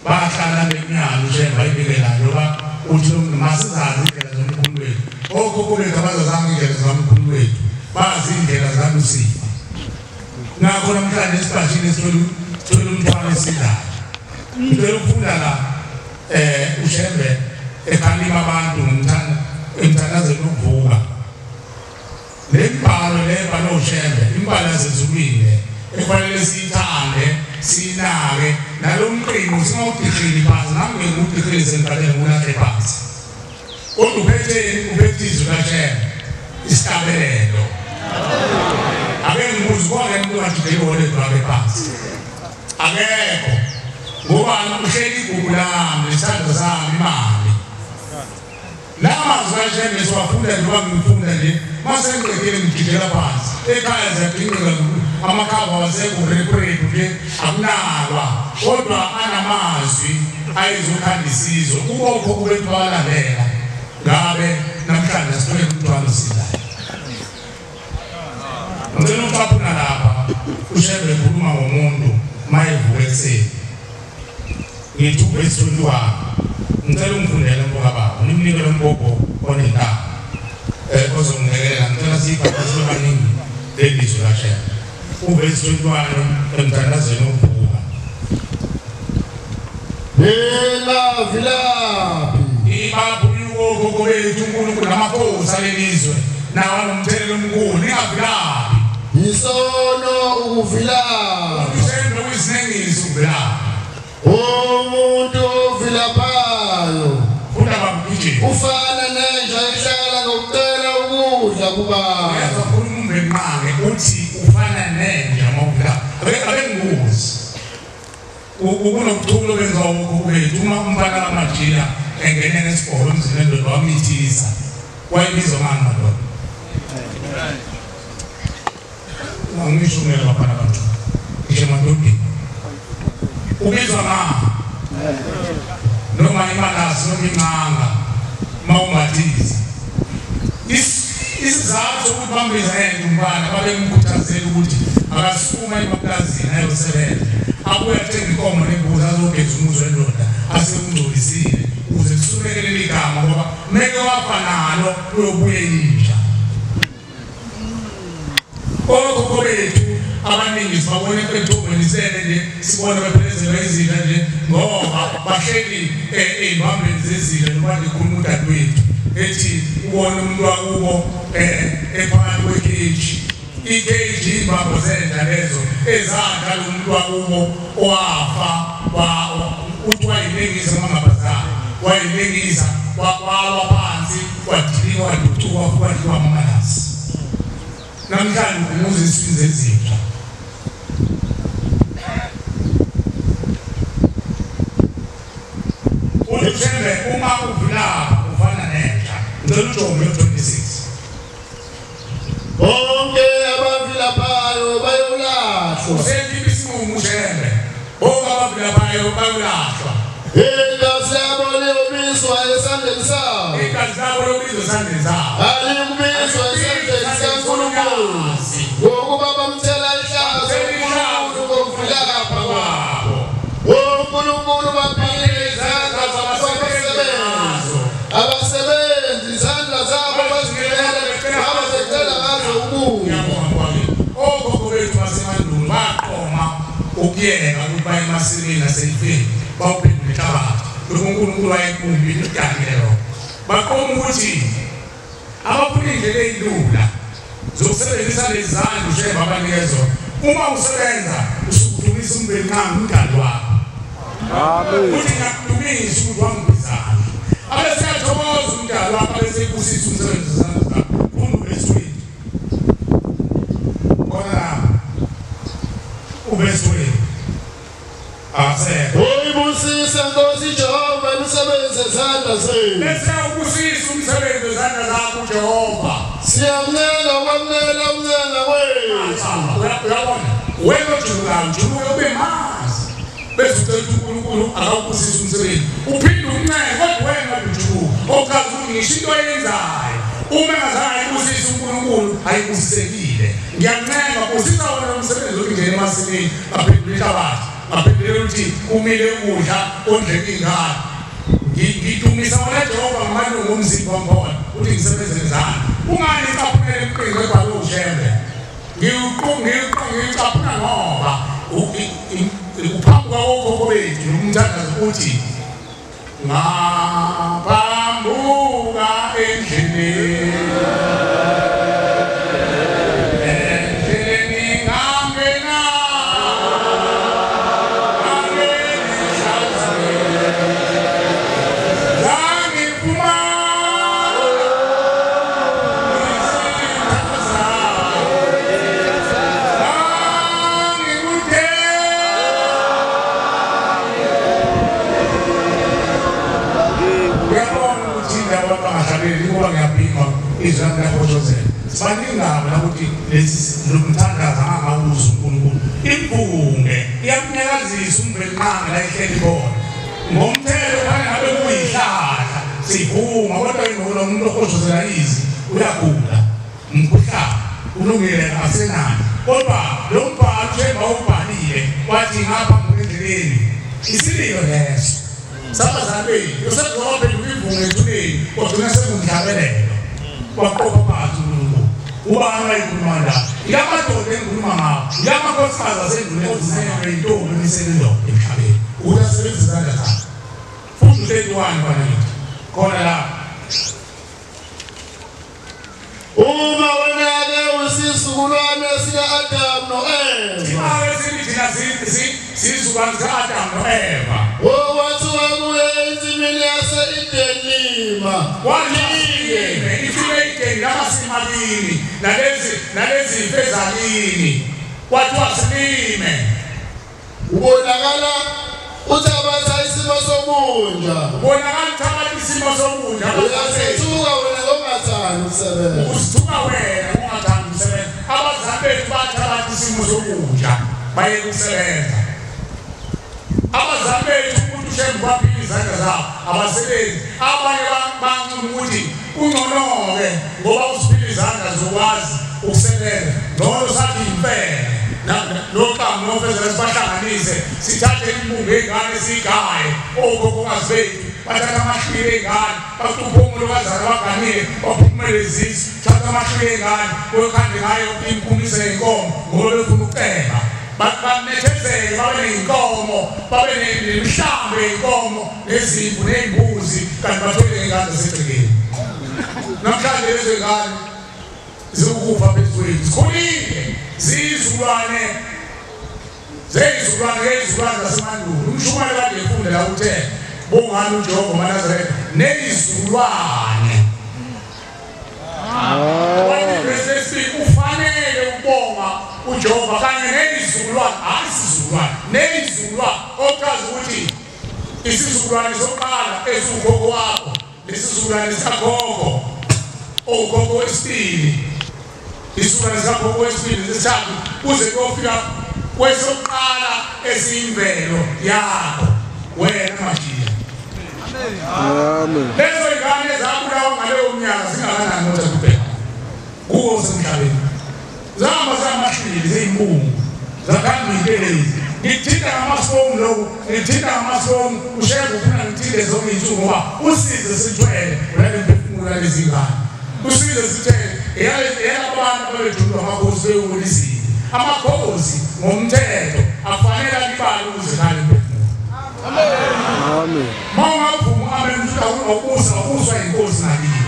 bahlala bekunyalo uShembe bayibikela njengoba uthi masizazi indlela zomkhulu wethu. Okhokho bethu abazazanga indlela zomkhulu wethu, bazi indlela zalusifa. Ngakho namhlanje esibhashini sithola umthwalo esilayo. Ngicela ukufunda la uShembe ekhalima abantu emthandazweni wokuvuka. Le mbhalo le ebhalwe uShembe, imbhalo yasezulwini ekufanele siyithande, siyinake, nalo mqingo singawudihili phansi, nami ngingudihili sengibhalele ngulahle phansi. Kodwa uphethe izwi kaShembe, isihlabelelo. Ake ngibuze konke umuntu ongathi iwoledi wakhe phansi. Akekho. Ngoba uhleli igugu lami, isandla sami, imali. La mazwi kaShembe siwafunda njengoba ngifunda nje, mase ngiqedile ngijikela phansi. Ekhaya ziyadingeka amakhava wasekho repredu nje akunalwa, kodwa anamazwi ayizokhanda isizwe. Kubo bethu balandela ngabe namhlanje sithole umthwalo silayo. Ngicela ukucaphuna lapha uShembe ekhuluma ngomuntu mayevuka ekuseni. Ngithi uvesi 21. Ngicela ungifundele mfokababa, nimnike lo mbhobho onentaba ozongilekelela. Ngicela siyibhale sibe baningi leli zwi kaShembe. Uvesi 21 emthandazweni wokuvuka. Ningavilaphi ibaphunyuko okhokho bethu uNkulunkulu namakhosi alelizwe nawo anomthelela omkhulu. Ningavilaphi. Yisono ukuvilapha. uShembe kuyisinengiso ukuvilapha. Umuntu ovilaphayo funda babugijima ufana nenja ehlala ngokucela ukudla kubantu. Uyezwa khuluma umbenqange uthi ufana nenja mawuvilapha. Ake ngibuze, kunobuchulo benziwa okhokho bethu. Uma umfana kaMajila engene ngesigolo emzini wendoda wamithisa, wayebizwa ngani madoda? Angisho ngeke bafana bantu, ngisho emadodeni ubizwa ngani? Noma imalasi noma inganga mawungathiza. Isizathu sokuthi bambiza yena umfana, babemkhuthazela ukuthi akasukuma emaplazini ayosebenza, abuye athenge inkomo nembuzi azogeza umuzi wendoda asemngcolisile ukuze kusumeke leli gama, ngoba meke wafa nalo uyobuye inja. Okhokho bethu abaningi sibabona entombeni sele nje, sibona bephelezelwa izinja nje ngoba bahleli ey'mbambeni zezinja. Noma ngikhuluma udadewethu ethi ubone umuntu wakubo ephakathi kwekheji, ikheji iy'mbambo zenja lezo ezadla lo muntu wakubo owafa, uthi wayilengisa amangabazane, wayilengisa wawa phansi, wadilika, waducuka, wadliwa amamalasi. Namhlanje umuzi isizwe ezintsha. UShembe uma uvilapha ufana nenja. Ngicela uJobe 26. Bonke abavilaphayo bayolahlwa. Usekhipha isinqumo uShembe. Bonke abavilaphayo bayolahlwa. Igazi labo liyobizwa esandleni sabo. Igazi labo liyobizwa esandleni sabo. Aliyokubizwa esandleni sikaNkulunkulu. Ngokuba bamthela ihlazo uNkulunkulu ngokuvilapha kwabo. UNkulunkulu baphile izandla zabasebenzi. Abasebenzi izandla zabo bazigcwele abazecela ngazo ukudla. Okhokho bethu basemandulo baqoma ukuyeka ukuthi baye emasimini naseyifeni bawuphendula inhlabathi. Lokhu uNkulunkulu wayekumbile ukudalile lokho. Baqoma ukuthi abafuna indlela eyilula zokusebenzisa lezi zandla uShembe abanike zona. Uma usebenza usukudumisa umbenqangi umdali wakho. Amen. Uthi ngiyakudumisa ukuthi wangibizana. Abese yathokoza umdali wakho, abese ebusisa umsebenzi wezandla zakho. Funda uvesi 20. Khona lapha uvesi 20. Asekho. Uyibusise Nkosi Jehova imisebenzi yezandla zenu. Bese ubusisa umsebenzi wezandla zakho uJehova. Siyakuncenga ukwamukela ukuncenga kwethu. Uyabona wena ojulukayo, ujuluke ube mazi bese ucela ukuthi uNkulunkulu akawubusise umsebenzi, uphinde umncenge kodwa wena ujuluka okazi ukuthi ngisho into oyenzayo uma engazange ayibusise uNkulunkulu ayibusisekile. Ngiyancenga usisa wona umsebenzi wokungena emasimini ngaphendula inhlabathi ngaphendula ukuthi kumile ukudla ondleke ingane. Ngidumisa wona Jehova ngamalungu omzimba wamkhona ukuthi ngisebenze ngezandla. Ungani icaphunele emqingo ebhalwe uShembe? Ngiyicaphuna ngoba uphambuka kokhokho bethu nomthandazo uthi ngaphambuka endleleni ngangena ngangiphuma ngangikude. Uyabona ukuthi indaba bangahlabeli ngoba ngiyapima izwi lami liyahoshozela. Sibaningi kabi ukuthi lesi lomthandazo angawuzwa uNkulunkulu. Impunge iyakunyakazisa uMvelinqangi la ihleli khona. Ngomthelo kufanele ngabe kuyihlahla sivuma, kodwa ingqondo umuntu ohoshozela izwi uyagula umkhuhlane ulungile asenani. Kodwa lo mbhalo njengoba ubhalile wathi ngapha endleleni isililo leso. Sabazali bethu usezoba phenduka ivunge ethuneni wagcina sekungumhlabelelo waqopha phansi uNkulunkulu. Ubani wayikhuluma la? Yamadoda engikhuluma ngawo, yamakhosikazi asendlule eziselwe intombi emiselendoda emhlabeni ukuthi asebenzise izandla zakhe. Futhi u-31 kwanakithi khona la. Uma wena-ke usisizukulwane sika-Adamu no-Eva. Thina-ke sithi thina sizukulwane sika-Adamu no-Eva. Okwathiwa kuye ensimini yase-Edeni lima. Walime insimi e-Edeni labasimakini nalezi fezalini. Kwathiwa silime. Ubonakala uthabatha isimo sobunja. Ubonakala uthabatha isimo sobunja. Uyasithuka wena ongathandi ukusebenza. Usithuka wena ongathandi ukusebenza. Abazali bethu bathabatha isimo sobunja bayeke ukusebenza. Abazali bethu umuntu uShembe waphila izandla zabo abasebenzi. Abanye bancuma ukuthi kungcono-ke ngoba usiphila izandla zokwazi ukusebenza. Ngcono sathi impela. Noxamu nofezela sibahlanganise sithathe imbungu yey'ngane siyigaye okhokhokazi bethu bathatha amahlwili ey'ngane bacuphe umolokazana baganile baphumele izisu thatha amahlwili ey'ngane kuyokhande ngayo impumiso yey'nkomo ngoba befuna ukuceba. Banethezeke babe ney'nkomo babe nemihlambi yey'nkomo nezimvu ney'mbuzi kanti bathole ney'ngane zasegcekeni. Namhlanje lezo y'ngane zikufa phezu kwethu zikhulile ziyizukulwane zeyizukulwane ngeyizukulwane zasemandulo. Umshumayeli kade efunda la uthe bongani uJehova maNazaretha neyizukulwane. Wathi verse 6 ufanele ukubonga uJehova kanye neyizukulwane, hayi isizukulwane, neyizukulwane ochaza ukuthi isizukulwane sokuqala esiwukhokho wakho nesizukulwane sikakhokho okhokho wesibili isizukulwane sikakhokho wesibili nesithathu kuze kuyofika kwesokuqala esiyimvelo yakho wena Majiya. Amen. Lezo ingane zabulawa ngaleyo minyaka zingakanani kodwa kuphela kuwo semhlabeni zahamba zamahlili zeyimbungu zakhanda iy'ntelezi. Ngithinta ngamasomu lokhu, ngithinta ngamasomu uShembe ufuna ngithinte zonke iy'nsuku ngoba usize sithwele ulale mphefumulo lalezi ngane. Usize sithwele eyalabantu ababejulwa amakhosi bewula izinto. Amakhosi ngomthetho afanele alibale ukuze khale mphefumulo. Amen. Ma ungavuma amen ukuthi awuzwa inkosi ngakini.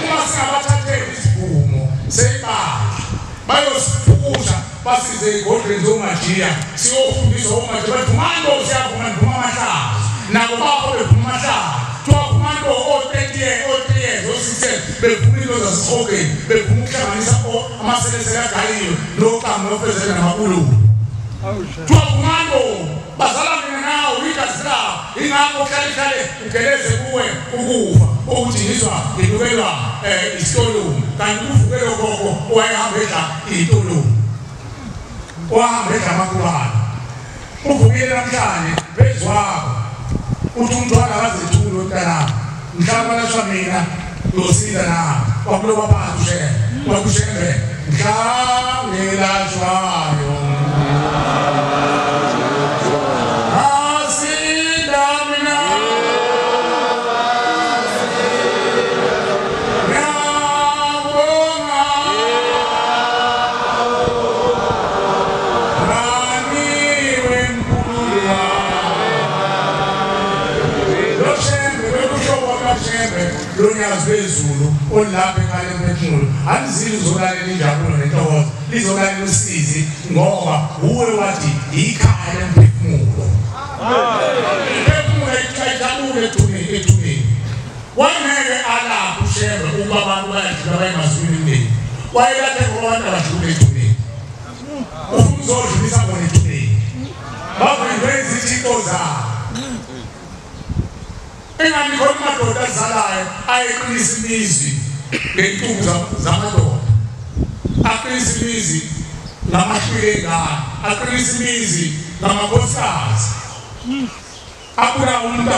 Uma singabathatheli isivumo seyibandla bayosiphukusha basize ey'godlweni zomajiya siyofundiswa omajiya bathi vumani bo siyavuma nivuma amahlazo nabo bakho bevuma amahlazo kuthiwa vumani bo o-30 years o-3 years o-6 years bevuma into zasihogeni bevuma ukuhlanganisa amaselesele agayiwe noxamu nofezela namakululu. Kuthiwa vumani bo bazala mina nawe igazi labo ingakho kuhlale kuhlale ugeleze kuwe ukufa ukuthi ngizwa nginukelwa isitolumu kanti uvukele ugogo owayehamba edla iy'tolumu wahamba edla amakubane. Uvukile namhlanje phezu kwakho uthi umntwana akazethule umntanami mhlawumbe alashwa mina uyosinda nawe wakuloba phansi uShembe wathi uShembe mhla ngelashwayo asinda mina ngiyabonga naniwe mkhulu lo Shembe bekusho kwaShembe lonyazi lwezulu olapha ekhaya lemphefumulo alizili uzolalela injabulo nentokozo lizolalela usizi ngoba uwe wathi ikhaya lemphefumulo. Imphefumulo ijabule ethuneni wangeke alapha uShembe uma abantu bayadlula bayemazulwini emndeni wayelaphe ngoba abantu abadlula ethuneni ufuna uzodlulisa bona ethuneni bavimbe izithixo zabo. Engani khona amadoda azalayo ayeqinisa imizi ngentuku zamadoda, aqinisa imizi ngamahlwili engane, aqinisa imizi ngamakhosikazi, abula umuntu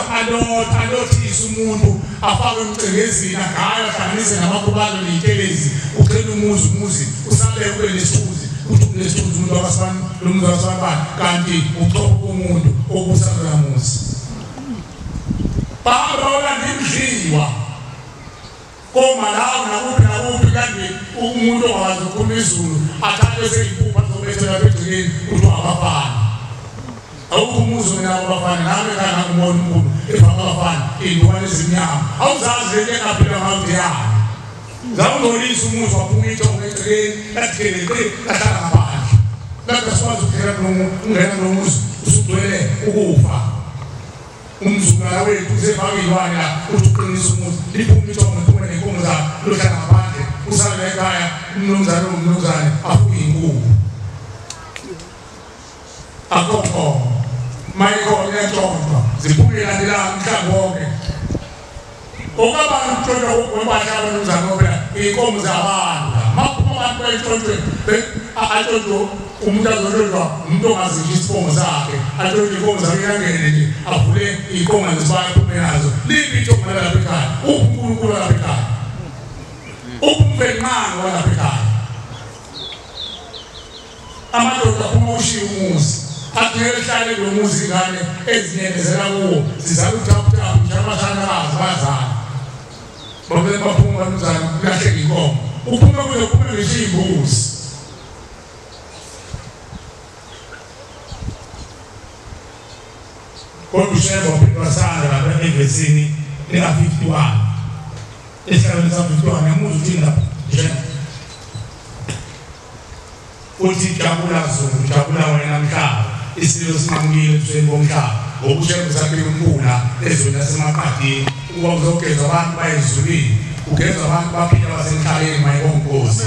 alothise umuntu afake emcengezini agaye ahlanganise namakhubalo ney'ntelezi uqhele umuzi usabeke ube nesithunzi uthi unesithunzi umuntu wakasibani lo muzi wakasibani kanti uxoxa komuntu obusa loya muzi. Bahamba ndidliwa koma lawo nakuphi nakuphi kanti umuntu ongawazi ukukhuluma isiZulu athathwe seyiphupha azobethela lapha egcekeni kuthiwa abafana. Awukho umuzi mina abafana nami ekhaya ngangibona umkhulu efaka abafana iy'ntwana ezimnyama awuzazi lento engaphila ngayo ukuthi yani. Zawungcolisa umuzi waphuma ithongo egcekeni lathi geleqe lahlala ngaphandle lathi asikwazi ukungena kulo muzi usugcwele ukufa. Umzukulu wethu usefaka iy'lwane la uthi uqinisa umuzi liphume ithongo liphume ney'nkomo zakhe lohlala ngaphandle usale ekhaya umnumzane ongumnumzane afuye iy'nkukhu akho nkomo mayikhona iyantshontshwa ziphume ilandelana umhlaba wonke. Okabani ukutshontshwa kwempahla yabanumzane ngoba phela iy'nkomo zabantu la makuphuma abantu bayitshontshwe atshontshwe umuntu azontshontshwa umuntu ongazisho isibongo sakhe atshontshe iy'nkomo zakhe iyangene nje avule iy'nkomo zesibaya aphume nazo liphi ithongo lalapha ekhaya uphi uNkulunkulu walapha ekhaya uphi uMvelinqangi walapha ekhaya. Amadoda aphuma ushiye umuzi athi ngeke hlale kulo muzi ingane ezinenezela kuwo zizala uthaputhapu nje abashanakazi bayazala babele baphuma banumzane kulahleka inkomo uphume kuze kuphume ngisho iy'mbuzi. Kodwa uShembe waphinde wasala lapha evesini lika-51 esihlalweni sa-51 ngiyamuzwa uthini lapha Shembe uthi jabula Zulu jabula wena mhlaba isilo sinqamukile ebusweni bomhlaba ngoba uShembe usaphila umkhula ezweni lasemaqadini ukuba uzogezwa abantu bayezulwini ugezwa abantu baphila basemhlabeni mayibonkosi.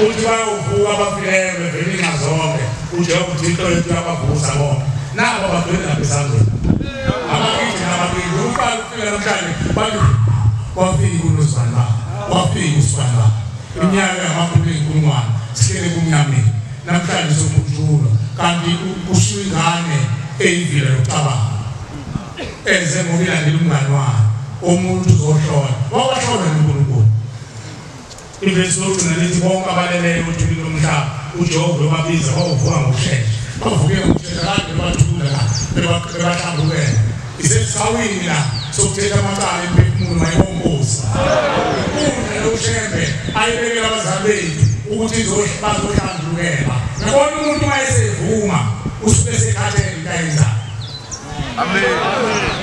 Uthi bayovuka abafileyo bevela inxa zonke uJehova uThixo wethu uyabavusa bonke nabo bagcwele lapha esangweni abakithi nabakithi uqala ukufika namhlanje bathi wafika unozibani baba wafika usibani baba iminyaka yamakhulu ey'nkulungwane sihlele kumnyameni namhlanje sokhunjulwa kanti kushiwo ingane eyivila yokucabanga eze ngoba ilandela umngane wayo umuntu uzohlola wawahlola noNkulunkulu. Ivesi lokugcina lithi bonke abaleleyo othulini lomhlaba uJehova ubabiza bawuvuka ngokushesha bavuke ngokushesha kade bathula la bebahlambukela isesawini la sokuthetha amacala emphefumulo mayibonkosi. Inkundla loShembe ayibekela abazali bethu ukuthi bazohlandukela ngibona umuntu uma esevuma usuke esekhathele into ayenzayo. Amen.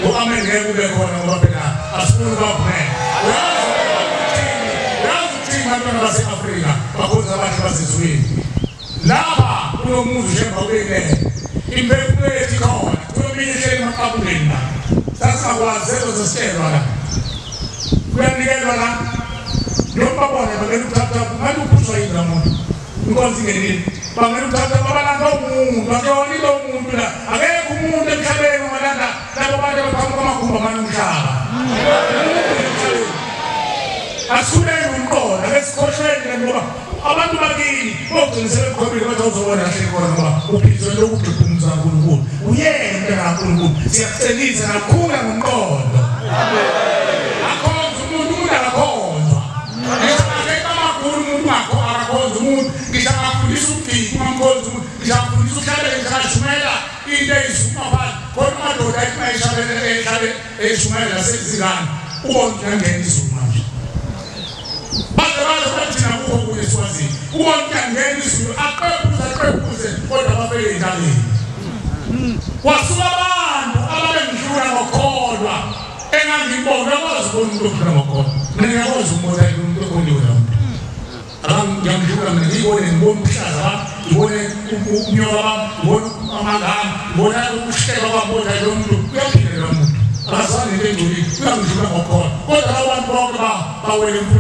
U-amen ngeke ube khona ngoba phela asifuni ukubavumela. Uyazi ukuthini abantwana base-Afrika bakhonza abahle basezulwini laba kulo muzi uShembe awubekele imphefumulo yethu ikhona kuyominye ihleli emaqabuleni la sasingakwazi sezo sesitshelwa la kuyanikelwa la noma babone bangena ukuthatha ngathi uphuzwa yini la muntu inkonzo ingenile bangena ukuthatha babalanda umuntu akuyona ilo muntu la akekho umuntu emhlabeni ongalanda labo bantu abaqhamuka amagumbi amane omhlaba. Asikhuleni umqondo ake sikhohlweni ngoba abantu bakini bogcina sebeqhobile bathi awuzobona kahle khona ngoba uphizwe lokhu kugqumza uNkulunkulu uyena umntana kaNkulunkulu siyakucelisa nakhula ngomqondo. Akhonza umuntu akakhonzwa ngisho akekho amakhulu umuntu akho Eyisuma khona amadoda athi mayishabele ehlabe eshumayela sezingane ubona ukuthi angena izulu manje. Baze baze bathi thina kukho kunye eSwazini. Ubona ukuthi angena izulu aqephuze kodwa bafele entabeni. Wasuka abantu ababengidlula ngokholwa engangibona uyakwazi ukubona umuntu odlula ngokholwa. Mina ngiyakwazi ukubona umuntu okholiwe lo muntu. Ngiyamdlula mina ngiyibone ngibone ubuhlaza bami, ngibone umnyoka bami, ngibone amangami, ngibona ukuhleka kwami kodwa lo muntu uyaphila lo muntu. Akazange into engcolile, uyangidlula ngokholwa. Kodwa labo bantu bonke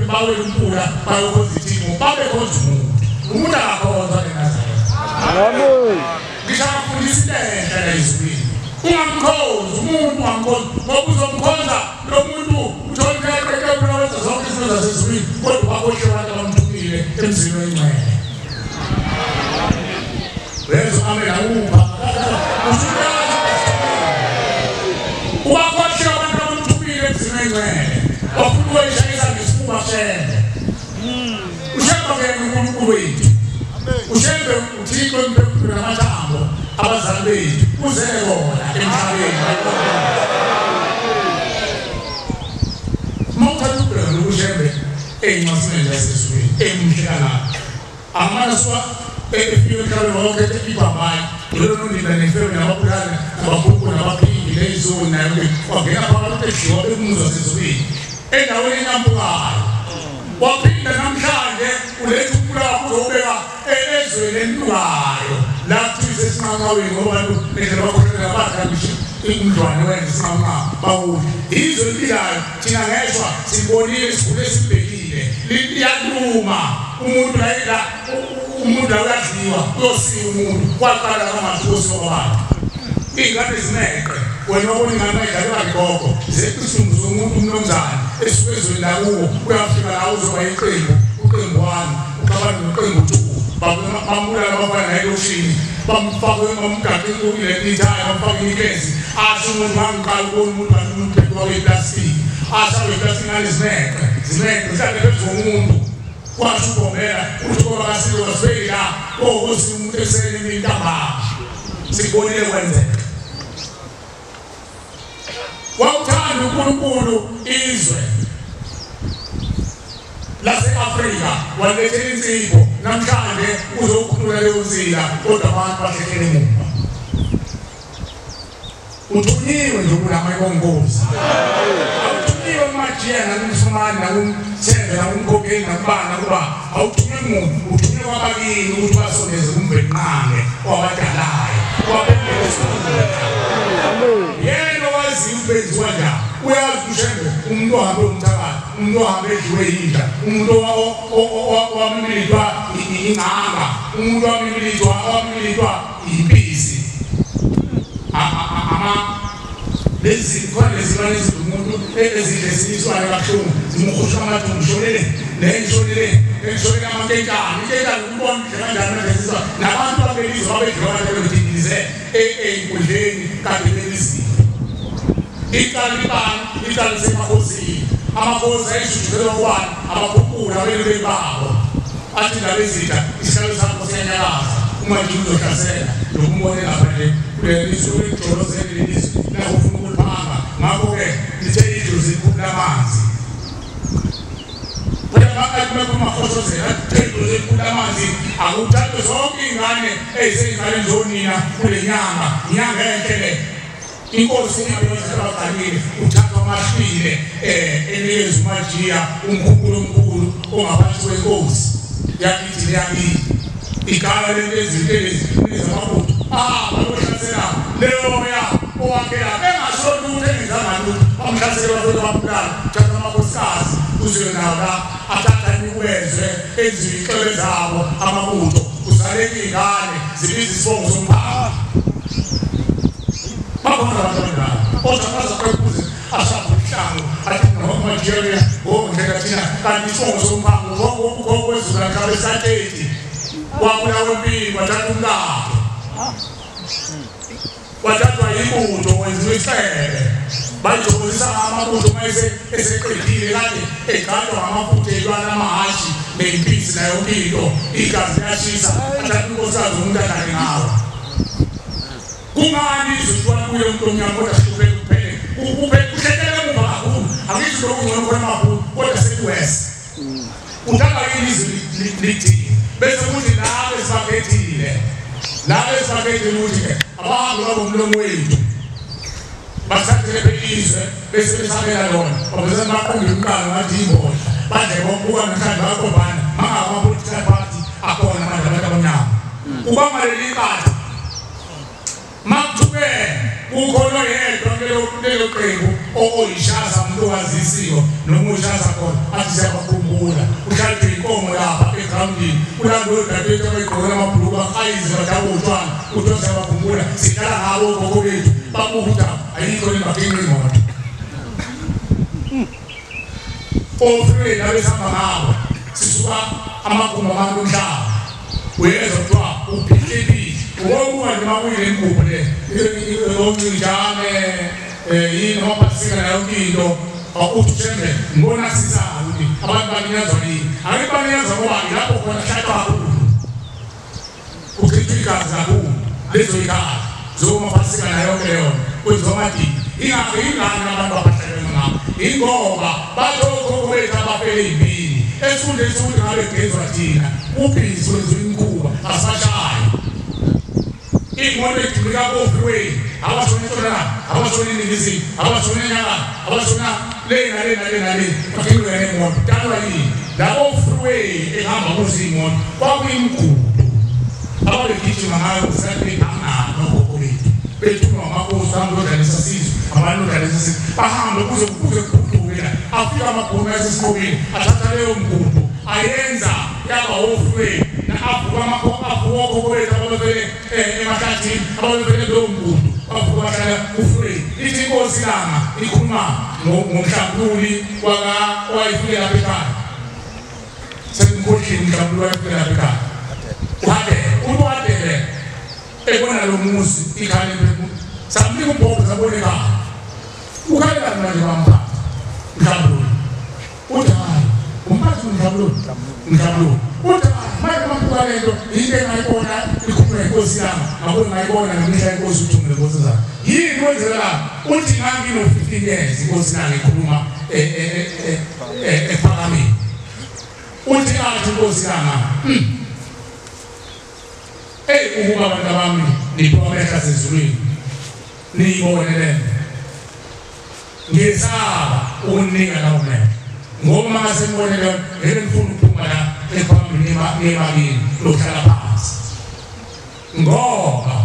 bawele umfula bayokhonza ithimba, babekhonza umuntu. Umuntu akakhonzwa eNazaretha. Amen. Ngisho abafundisi into enhle la ezulwini. Ungamkhonzi umuntu, ungamkhonzi ngoba uzomkhonza lo muntu uthola ukuthi wenza zonke izinto zasezulwini kodwa bakhohlwe abantu abamthumile emzini oyingcwele. Wezwa amen awupha. Ubakhohlwe abantu abamthumile emzini oyingcwele. Bafuna ukuyishayisa ngesifuba shembe. Ushembe ngeke uNkulunkulu wethu. Ushembe uThixo emphefumulweni namathambo abazali bethu uzele kona emhlabeni. Mawuthatha ubheka nokushembe ey'ncwasimeni zasezulwini emuhle kangaka. Amanaswa efike emhlabeni wonke ibhambayi lelo nondina nefebe nababulali nabakhukhu nabaphiki neyizoni nayo wangena phakathi edliwa bekumuzwa sezulwini endaweni enampukayo. Waphinda namhlanje uletha umkhuleko uzobeka ezweni elintukayo la kuthiwa isesinqanqaweni ngoba abantu ngendlela bakhohlelwa badla ngisho umdlwane wenza isinqanqawa bawudla. Izwe liphilayo thina ngeshwa sibonile isiguli esibhekile liyaluma umuntu la umuntu la uyadliwa uyosika umuntu kwaqala ngamathusi kwabantu. Iy'ngane zineqe wena wabona ingane mayidlalelwa ligogo zeqisumbu zomuntu umnumzane esuke ezweni lakuwo uyafika la uzoba iqembu uqembu 1 uxabana noqembu 2 bambulala abafana naye elokishini bamfake bamgaqe ithaya bamfake inikezi asho umuntu wangiqala ukubona umuntu kanti umuntu phezu kweplastiki asho kweplastiki ngane zineqe zineqe zihlale phezu komuntu. Kwasho uBombela uthi ngoba kasiko kasibheki la kokuthi umuntu ekuseni emini ntambama sikubonile kwenzeka. Wawuthanda uNkulunkulu izwe lase-Afrika walethela insipho namhlanje uzokhulula leyo nsila kodwa abantu bahlehlele emuva. Uthunyiwe nje ukulama inkosi. Awuthunyiwe kumajiya nakumsumani nakumthembe nakumkhokheli nakubani nakuba awuthunywe muntu uthunywe kwabakini ukuthi basondeze kumvelinqange wabadalayo wabekele isikhundla. Yena wazi ukwenziwa njani. Uyazi ushembe umuntu ohambe umthakathi, umuntu ohambe edliwe yinja, umuntu owamimilithwa inganga, umuntu owamimilithwa impisi. Ama lezi khona lezilwane ezimuntu ezidle ziniswane kabuhlungu zimkhushwa amathumbu shonele neshonele neshonele amankentshane inkentshane ukubona nje kanjani manje nabantu abelizwe abedliwa abantu bebedindilize ey'nkundleni kade belizile. Icala ibani icala lisemakhosini amakhosi ayishujukelwa kubani abakhuphula abeluleki babo athi indaba ezintsha isihlalo sakho siyanyakaza uma nje uzohlasela lokumbone lapha nje kulelizwe lijolozele lelizwe lapho ufuna ukuliphanga. Ngakho-ke lithe idlozi likhulu lamanzi phela athe idlozi likhulu lamanzi akuthathwe zonke iy'ngane ey'sey'nganeni zonina kule nyanga inyanga enhle le. Inkosi abaqalile uthathwa amahlwile enikeza uMajiya umkhulu omkhulu ongaphansi kwenkosi yakithi yakithi igama lento ezinto lezi zamabutho bayohlasela leyo owakhela bengasho lutho engenzanga lutho bamhlasela bafike bambulala thatha amakhosikazi uzwe nawo la athatha imikwezwe enziwe iy'xebe zabo amabutho kuzaleke iy'ngane zibiza isibongo somphakathi. Bakhona abantu abadala kodwa bazoqephuze ashaphe umhlango athi ngoMajiya ngokundlela thina kanti isibongo somphakathi ngokwezulu mhlawumbe esateti wabulawa empini wathatha umkakhe wathathwa ibutho wenziwa isebe bajobozisa amabutho uma eseqedile kade egadwa ngamafutha elwana amahhashi ney'mpisi nayo yonke into igazi liyashisa athatha unkosikazi womuntu adlale ngawo. Kungani izwe kuye umuntu omnyama kodwa sihlupheke kuphele kuhlelela emuva kakhulu angisho lokhu ngcono khona amabhunu kodwa sekuwesi udaba yini izwe lithini bese kuthi labo esibakhethile ukuthi abahambe ngomlomo wethu bathathele belizwe bese besabela lona babese baqonde umqalo ngathi imbodla badle bonke namhlanje bayakhombana mangaka ama-political party akhona manje abantu abamnyama ubamba leli qatha makuthuke kukhona yedwa kulelo qembu oyishaza umuntu owazisiwe noma ushaza khona athi siyabakhumbula uhlale inkomo lapha egrawundini kulabo odadewethu abayigqokela amabhuluku ahayize badaba utshwala kuthiwa siyabakhumbula sidlala ngabo okhokho bethu babuka udaba ayikho nembakinqa imoto ofree nabesihamba ngabo sisuka amagumbi abantu umhlaba uyezwa kuthiwa ubhihlibile uwokuba nje makuyile imigubho le oncinjane yini amaphasika nayo yonke into uthi ushembe ngibona sisayo ukuthi abantu baninyazwa yini angithi baninyazwa ngoba lapho khona kuhlatshwa kakhulu kuchithwa igazi kakhulu lezo yikhathi zomaphasika nayo yonke leyo kwenziwa amadini ingakho ingane abantu abahlelwe ngabo ingoba bathi okhokho bethu abafele ey'mpini esikhundleni sokuthi ngabe kugezwa thina kubhizi kwenziwa imikhuba asashayi iy'moto ey'dumika ko-freeway abashona entshonalanga abashona eningizimu abashona enyakatho abashona le nale nale nale bakhululwe ngemoto dalwa yini labo freeway ehamba kuzo iy'moto kwakuyimigudu ababegijima ngayo kusabephangana nogogo bethu bethunywa ngamakhosi ahambe odlalisa sizwe abantu odlalisa sizwe bahambe kuze kuduke la afika amabhunu asesikobeni athatha leyo mgudu ayenza yaba ofreeway avuka okhokho bethu ababevele emahlathini ababevele kulowo mgudu bavuka bahlala ku-freeway ithi inkosi langa ikhuluma ngomhlambululi owayefike lapha ekhaya sengikhohliwe umhlambululi owayefike lapha ekhaya uhadele uthi uhadele ebona lo muzi ikhale samnika umbhobho sabona ekhaya ukhale kani manje bamphatha mhlambululi uthi hayi umphathi umhlambululi uthi manje mambuka lento into engayibona ikhulunywa inkosi yami ngabona ngayibona ngemihla inkosi uthumele inkosi zakhe yini kwenzeka uthi ngangino-15 years inkosi langa ikhuluma ephakameni uthi athi inkosi langa eyi ukuba abantu abami niphiwa amehlo asezulwini niyibone le nto ngisaba ukunika lawo mehlo ngoba uma ngase ngibone leyo ngeke ngifune ukuphuma la ephambili ngemakini lokuhlala phansi ngoba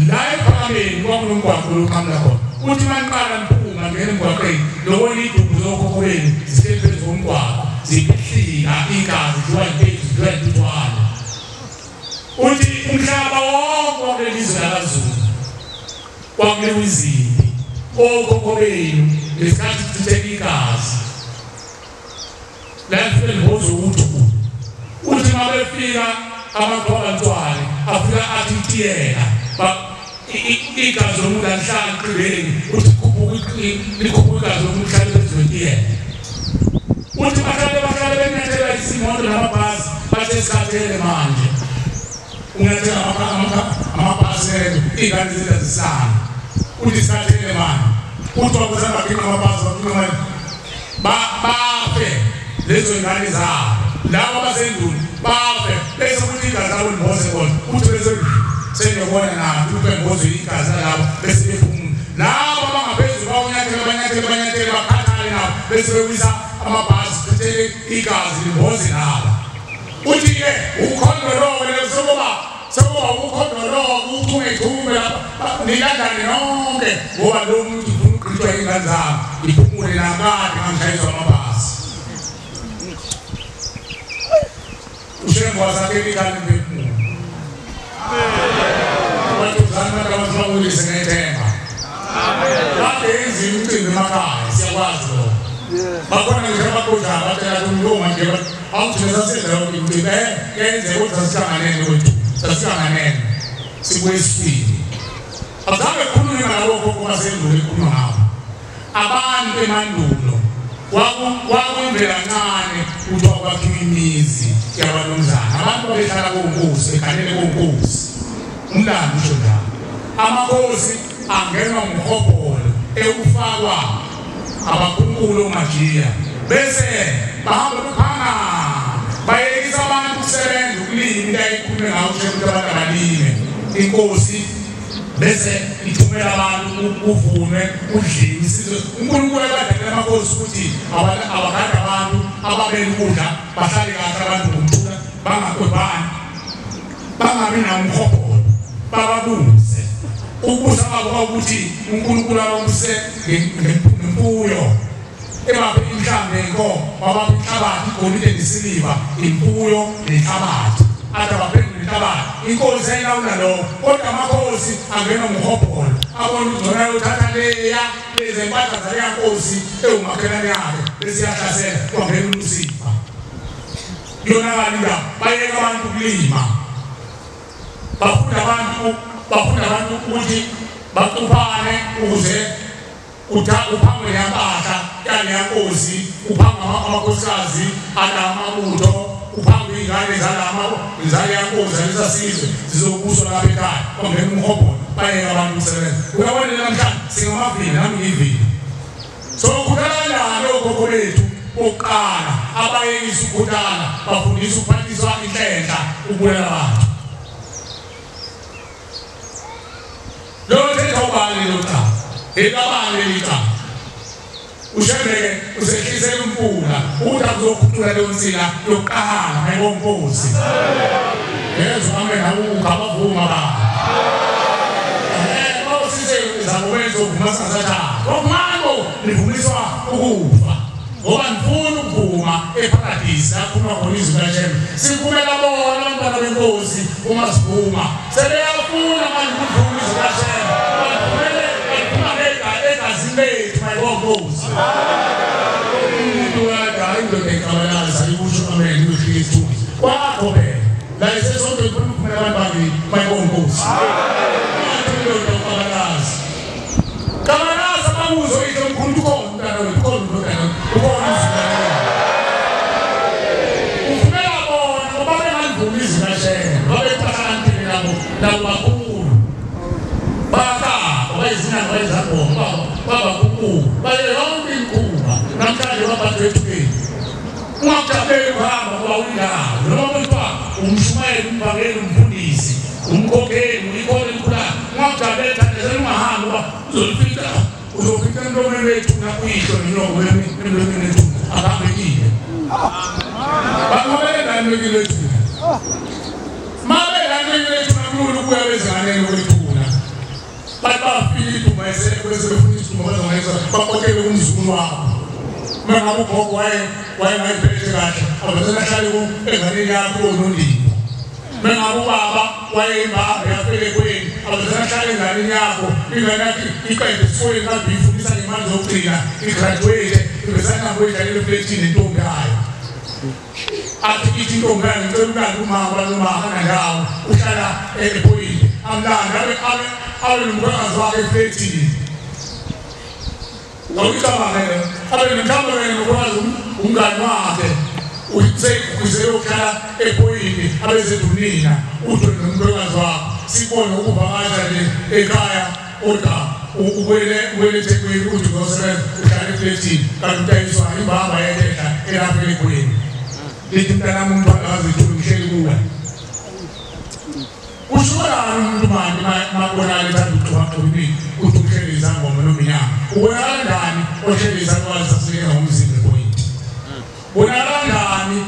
la ephakameni kwakunomgwaqo loqhamula khona uthi uma niqala niphuma ngena emgwaqeni lobona iy'dumbu zokhokho benu zihleli phezu komgwaqo ziphihlika igazi zidliwa yimpethu zidliwa yintuthwane uthi umhlaba wonke wakuleli zwe lakaZulu kwakuliwa izimpi okhokho benu ngesikhathi kuchitheka igazi lafike lihoze uthuli uthi uma befika amaqhwabantwane afika athi itiyela igazi lomuntu alihlali eqibeni uthi likhuphuka igazi lomuntu lihlale phezu kwetiyela uthi bahlale benyathela izimoto namabhasi bathe sikhathele manje unyathela amabhasi iy'ngane zethu zisana uthi sikhathele manje uthi wabuza baginqa amabhasi baginqa manje bafe lezo ngane zabo labo abasendulo bafe bese kuthi igazi labo limboze bona uthi bese sengiyobona nabo ukuthi bemboze igazi labo bese bephumula labo abangaphezulu bawunyathela banyathele bakhathale nabo bese bewisa amabhasi chithele igazi limboze nabo uthi-ke ukhondo lowo leyo sekuba ukhondo lowo uchungechunge lapha nilandane nonke ngoba lo muntu ufuna ukugqitshwa iy'ngane zabo iphumule nakade ngangishayiswa amabhasi uShembe wasakhela ikhaya lemphefumulo abantu uzani abantu abasibawulise ngethemba kade yenziwe umcimbi emakhaya siyakwazi lokho bakhona ngisho abaqojayo batshela ukuthi lo manje awuthina sasenza yonke imicimbi kuyenzeka kodwa sasihlanganene kwethu sasihlanganene sikwesifile azange kukhulunywe ngalabo khokho basendulo ekhulunywa ngabo abantu emandulo kwakuyimvela ncane kuthiwa kwakhiwa imizi yabanumzana abantu babehlala konkosi beganele konkosi umlando usho njalo. Amakhosi angenwa ngumhobholo ekufakwa abakhulu omajiya bese bahamba bephanga bayekisa abantu ukusebenza ukulima into ayikhulume ngawo ukuthi abantu abalime inkosi bese ithumela abantu kuvunwe kudliwe isizwe. uNkulunkulu ebadalela amakhosi ukuthi abakade abantu ababele ukudla bahlale kahle abantu ngokuthula bangakwebani bangabi namhobholo bababuse. Ukubusa kwabo ukuthi uNkulunkulu ababuse ngemfuyo ebaphe inhlambi nenkomo babaphe inhlabathi igolide nesiliva imfuyo nenhlabathi athi abaphendule inhlabathi inkosi ayilawula lokho. Kodwa amakhosi angena ngumhobholo abona ukuthi ngcono ayothatha leya lezi mpahla zaleya nkosi ewumakhelwane yakhe bese iyahlasela kwangena uLusifa. Yonakala indaba bayeka abantu ukulima bafunda abantu ukuthi bacuphane ukuze uphangwe nempahla yaleya nkosi uphanga amakhosikazi alamabutho uphanga iy'ngane zaleya nkosi zalesa sizwe zizobuswa lapha ekhaya kwangena umhobholo bayeka abantu ukusebenza. Uyabona namhlanje singamavila nami ngiyivila. So khuthalana okhokho bethu bokuqala abayekisa ukukhuthala bafundisa ukuphathiswa inhlenhla ukubulala abantu. Lo thetha ubani lo cha elabani leli cha uShembe usehlisela umfula ukuthi akuzokhuthula leyo nsila yokuqala mayibonkosi yezwa amen awukho abavuma ba bawusise izakwenza ukuvuma singasathatha okumanje nivumiswa ukufa ngoba nifuna ukuvuma eparadisi akhuluma khona izwi kaShembe. Sivumela bona abantwana benkosi uma sivuma sebeyafuna manje ukuvuma izwi kaShembe bavumele baphuma egazini lethu mayibonkosi. Umuntu kade indoda eqabalaza ikusho amen uyifika isithunzi kwakho phela la isesontweni kukhona ukuphumela abantu bakini mayibonkosi. Indoda uqabalaza qabalaza bakuzo into omkhulu ukhona umntana wethu ukhona umntana ukhona izwi uvumela bona ngoba bengalivumi izwi kaShembe babephakantile nabo nabo bakhulu bakaba bayizinanga bayizangoma babakhulu baye yonke imikhuba namhlanje babhadwe ethukeni. Ungakujabuleli ukuhamba ngoba uyindawo noma kuthiwa umshumayeli umvangeli umfundisi umkhokheli uyikhona elikhulayo ungakujabuleli thandazela ungahambi ngoba uzolifika uzofika emlomeni wethuna uyihlo nenyoko emlomeni wethuna akahambekile banqobele la emlomeni wethuna mabe la emlomeni wethuna kulula ukuya bezinganeni kwethuna bathi bafika iduma bese befuna isiduma bazongenza bakhokhele umzukulu wabo. Uma ngabe ugogo wayengayiphethe kahle abazali ahlale enganeni yakho onondini. Uma ngabe ubaba wayeyimbabe yafele kweni abazali ahlale enganeni yakho ingane yakho iqede esikoleni kade uyifundisa ngemali zokugcina igraduate ibesanahambe uyidlalele efletini nentombi yayo. Athi ithi intombi yayo ngicela ulande umama noma akanandawo uhlala ephoyini amlande abe nomkhwekazi wakhe efletini. Awucabanga abe nomkhwekazi nomkhwekazi umngani wakhe useyokuhlala ephoyini abezedunina udwe nomkhwekazi wakhe sibone ukuvakasha nje ekhaya kodwa ubuyele eThekwini uthi uzosebenza uhlala efletini kanti utayiswa imbamba yentehla elapha eThekwini. Lithi mntanami umntwana akazethuki ngihleli kuwe. Usho umuntu manje mabonakala ethanda ukuxoxa impilo uthi uhleli izangoma noma inyanga ubonakala njani ohleli izangoma sasileka ngomzimba point ubonakala njani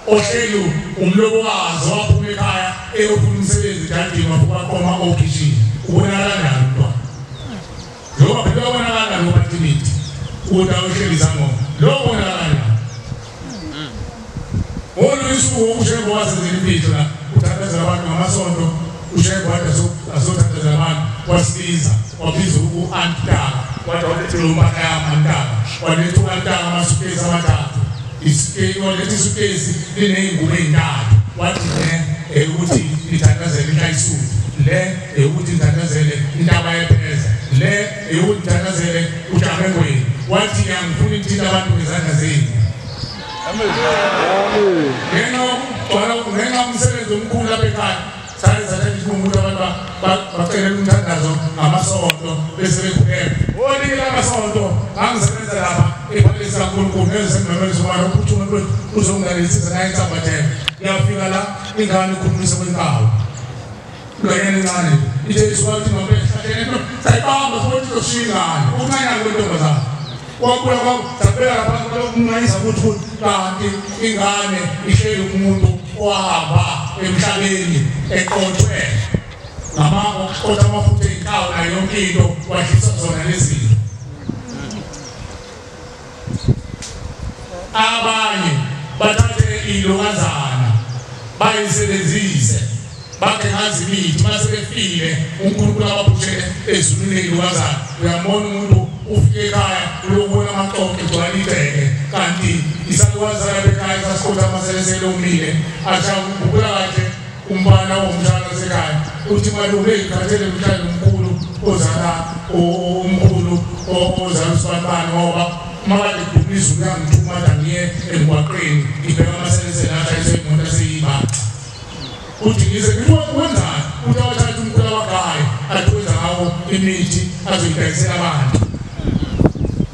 ohleli umlobokazi waphuma ekhaya eyofuna umsebenzi edadini wafuka qoma okhishini ubonakala njani umntwana njengoba phela ubonakala ngobathimithi ukuthi awuhleli izangoma lo ubonakala njani Olusuku uShembe wasenzela impilo la uthandazela abantu ngamasonto uShembe wathi azothandazela abantu wasibiza wabiza u-Antaka wathi walethela impahla yami Antaka waletha u-Antaka amasukesi amathathu waletha isukesi liney'ngubo ey'ntathu wathi le ukuthi nithandazele inhlayisudu le ukuthi nithandazele intaba yepheza le ukuthi nithandazele uJamengweni wathi angifuni nithinta abantu ngezandla zenu. Ngenxa yokugcwala ngenxa yomsebenzi omkhulu lapha ekhaya Sayenza nje umuntu abantu bacela umthandazo ngamasonto bese bekhuleka. Onikela amasonto angisebenza lapha ebhalisa kaNkulunkulu nezisememezelo zomwana ukuthi umuntu uzongalethisa naye insambathela. Ngiyafika la ingane ikhulumisa kwenkawu. Lwena incane ithe iswathi ngoba ehlahleni sayibamba futhi izoshiya ingane. Uncanyana kwentombazana. Wabuya kwabheka lapha lokunqanyisa ukuthi kanti ingane ihleli umuntu owahamba emhlabeni eqothwe ngamanga okuqotha amafutha ey'nkawu nayo yonke into wadlisa zona lezinto. Abanye bathathe iy'lokazana bayisebenzise bakhe ngazi imithi mase befile uNkulunkulu abaphushele ezulwini ey'lokazana. Uyambona umuntu ufike ekhaya uyobona amaxoxo egcwala igceke kanti isalukazi ekhaya sasikhotha amaselesele omile ashaya kahle umfana womshana wasekhaya uthi malume ikhathele umhlali omkhulu ozala omkhulu ozala usibanibani ngoba uma kade kuduma izulu yangithuma athi angiye emgwaqeni ngibheka amaselesele ashayiswe imoto aseyibaxa. Uthi ngize wenzani uthi awathatha umkhulu abagayi athi wenza ngawo imithi azoyidayisela abantu.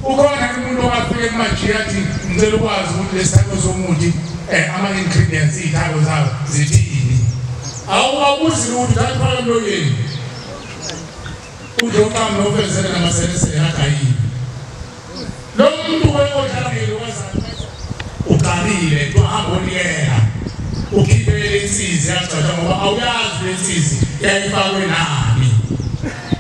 Ukhona umuntu owafika kumajiya athi ngicela ukwazi ukuthi lesithako somuthi ama-ingredients iy'thako zawo zithini. Awubuzi lutho thatha phaka emlonyeni udle uqambe nofezele namaselesele agayile. Lo muntu odlala uqalile wahamba onikela ukhiphe lensizi yagcotshwa ngoba awuyazi lensizi yayifakwe nani.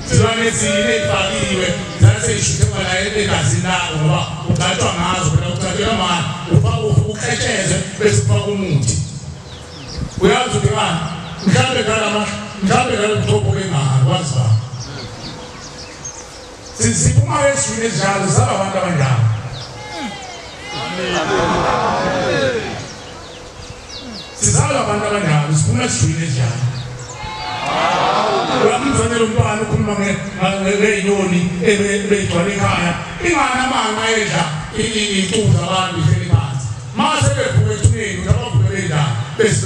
Silwane esine ifakiwe zaseyishuthwa la egazini lakho ngoba ugcatshwa ngazo phela ugcatshwa mani ufaka ukhetshezwe bese ufaka umuthi. Uyazi ukuthi bani mhlambe ngala mhlambe ngala ubuchopho bengalo wazi ba. Siphuma esizweni esinjalo saba abantu abanjalo. Sizalwa abantu abanjalo siphuma esizweni esinjalo. Uyamzonela umntwana ukhuluma ngey'nyoni ebeyigcwala ekhaya ingane amanga edla iy'ntuku zabantu ihleli phansi. Mase bevuka ethuneni ukuthi abavuke benjani bese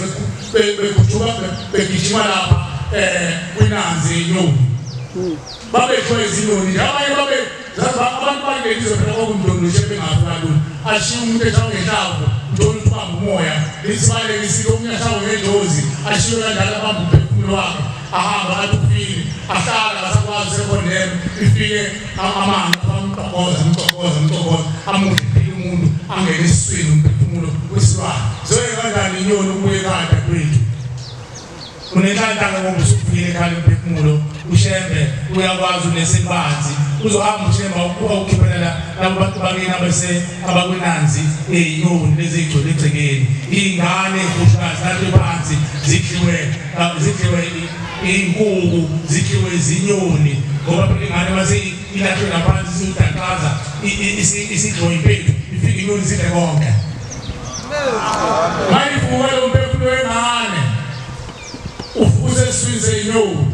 begujuka begijima lapha kwinanzi yenyoni. Babedliwa izinyoni nje abanye babe abantu bakulelizwe phela kwakumdondoshe bengafi kalula. Ashiye umuntu eshawa ngenhlamvu uthola ukuthi ubamba umoya lisibaleke isike omunye ashawe ngejozi ashiye kanjalo abamba umphefumulo wakhe ahamba athi ufile ahlala akasakwazi sekondeme ifike amanga amqokoza amqokoza amqokoza amudle phela umuntu angene esiswini umphefumulo wesilwane. Zoye kanjani inyoni ukubuye ekhaya dadewethu? Unenhlanhla ngoba usufike ekhaya umphefumulo uShembe uyakwazi unesimbanzi uzohamba uShembe awukhiphela labo bantu bakini abase abakwinanzi ey'nyoni lezi ey'gcwele egcekeni iy'ngane ey'hushazi lahle phansi zidliwe zidliwe iy'nkuku zidliwe izinyoni ngoba phela ingane mase ilahlwe laphansi isiwudaqaza isidliwe impethu ifike inyoni zidle konke. Mayivuka lo mphefumulo wengane uvuze esiswini seyinyoni.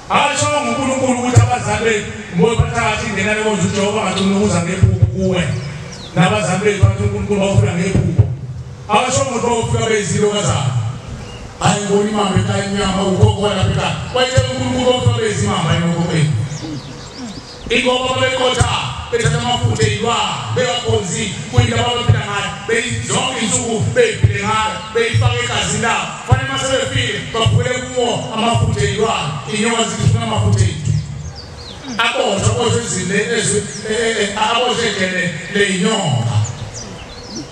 Asho uNkulunkulu ukuthi abazali bethu ngoba bathatha ingena lenkonzo uJehova ngathi unukuza ngephupho kuwe nabazali bethu bathi uNkulunkulu bawufika ngephupho. Asho ukuthi bawufika beyizilokazana. Hayi ngibona imamba ekhaya inyama ugogo walapha ekhaya wayetshela uNkulunkulu bawufika beyizimamba enogogo. Ingoba beyiqotha bethatha amafutha ey'lwane bewakhonzi kuyinto ababephila ngayo zonke iy'nsuku beyiphile ngayo beyifake egazini labo. Kufanele uma sebefile bavukele kuwo amafutha ey'lwane iy'nyoka zifuna amafutha ethu. Aboshwe aboshwe aboshwe ejele ley'nyoka.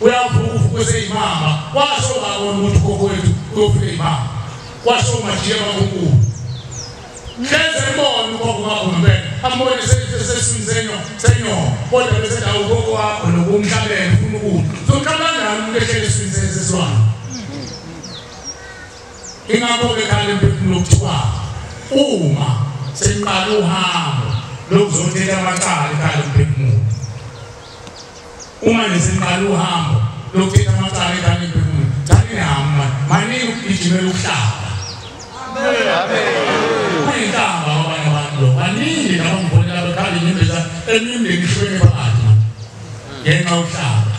Uyavuka uvuke seyimamba washo babona ukuthi ugogo wethu uyofika imamba washo umajiya bakunkulu. Hleze mbone ugogo wakho ngempela ambone sesiswini senyoka kodwa bese dawo ugogo wakho lokumhlabela ufuna ukudla. Uzomhlaba kanjani umuntu ehlele esiswini sesilwane? Ingakho-ke khale emphefumulo kuthiwa uma seniqala uhambo lokuzothetha amacala ekhaya lomphefumulo, uma nje seniqala uhambo lokuthetha amacala ekhaya lomphefumulo thani nihamba maningi ukugijimela ukuhlaba. Kuyintaba kwabanye abantu lo baningi laba ngibonela bekhala inyembezi emindeni ihlukene phakathi manje ngenxa yokuhlaba.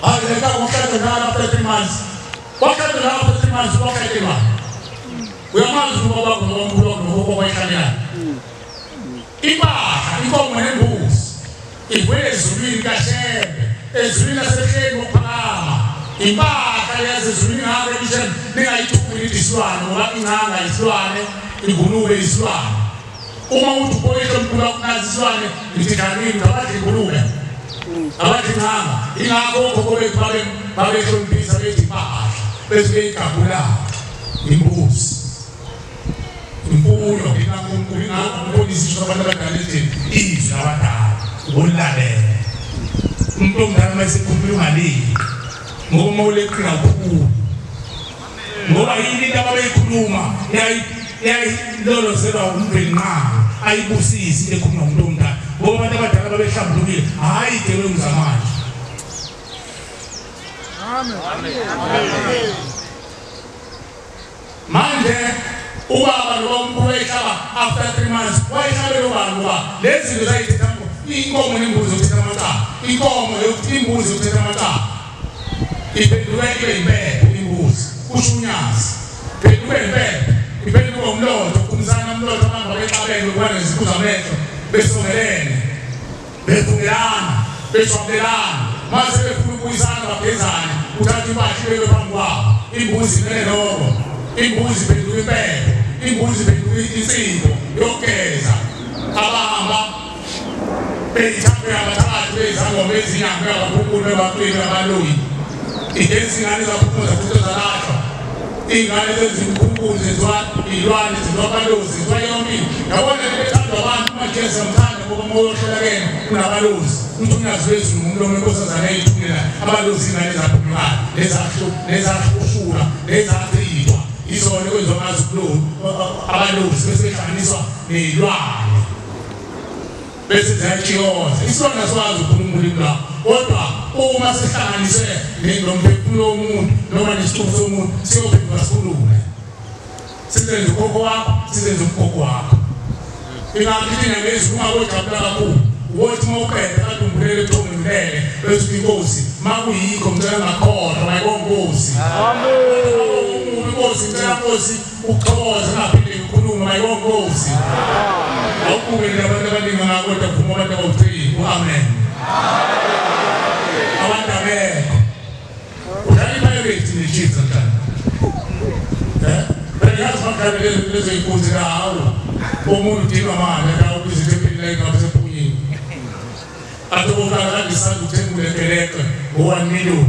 Hayi leka ngokuhlaba njalo after 3 months Wakati lapho simanzi wakati la. Uyamazi ubaba wakho nomkhulu wakho nokhokho bayihlalelana. Impahla inkomo nembuzi ivele ezulwini kaShembe, ezulwini lasehleni ngokuphakama. Impahla yasezulwini ngabe iShembe ningayithuki isilwane ngoba inganga isilwane, ingulube isilwane. Uma uthi uboyisho mkhulu wakho nazi isilwane, ngithi kanini abadla ingulube. Abadla inganga. Ingakho okhokho bethu babehloniphisa bethi impahla bese beyigabula imbuzi. Imfuyo ingakho ingakubonisa abantu abadala ethi izwi labadala ubolalela. Umuntu omdala mayesekhuluma ungaleli ngoba uma uleqi kakhulu ngoba yini into ababeyikhuluma yayilolozelwa umvelinqangi ayibusisi into ekhulunywa ngumuntu omdala ngoba abantu abadala babehlambulukile hhayi igebengu zamanje. Amen. Manje ubaba nomkhulu wayehlaba after 3 months wayehlabe lobani ngoba lezi zinto zayithetha inkomo nembuzi yokuthetha amacala, inkomo yokuthi imbuzi yokuthetha amacala iphenduke ibe impepho imbuzi kusho unyazi iphenduke impepho iphenduke umlotha ukhumsana umlotha abantu babexabene kuba nezikhuza amehlo besongelene befungelana beshwabelana mase befuna ukubuyisana bagezane uthatha impahla ibekwe phambi kwabo imbuzi imele lokho imbuzi iphenduka impepho imbuzi iphenduka insipho yokugeza abahamba beyithaphe abathakathi beyizangoma bezinyanga abakhulu bebaqini abaloyi igeza ingane zaphumuza futhi zalahlwa ingane zezinkukhu zenziwa iy'lwane zenziwa abalozi zenziwa yonke into yabona into ethandwa abantu umageza mthanda ngoba uma uyohlola kena unabalozi uthi unyazi lwezulu ngumlomo wenkosazana eyithunela abalozi ingane zaphumulayo nezahlushula nezachithwa izona ekwenziwa ngazo abalozi bese behlanganiswa ney'lwane bese ziyatshikoza isilwane asikwazi ukukhuluma ulimi lwakho kodwa uma sihlanganise nomphefumulo womuntu noma nesithuku somuntu siyophenduka sikhulume sizenze ukhokho wakho sizenze umkhokho wakho. Ingakho inyanga yezulu ungakojabula kakhulu wothi uma uqeda kade umbulele ebuthongweni ulele bese inkosi makuyikho ngicela ngakhohlwa mayibonga inkosi. Amen. Inkosi ngicela Nkosi ukuthokoza ngaphinde ngikhulume mayibonga inkosi. Awukubele abantu abaningi ngakodwa kuphuma abantu abawu-3. Amen. Abantu abekho. Udlala iPirates neChiefs namhlanje. Bengiyazi bakudlala lezo y'nkunzi la hawu. Umuntu udinga mali la izinto empilweni ngabe sephunyile. Athi okokuqala kade isanda ukuthenga ulekeleke ngo-1 million.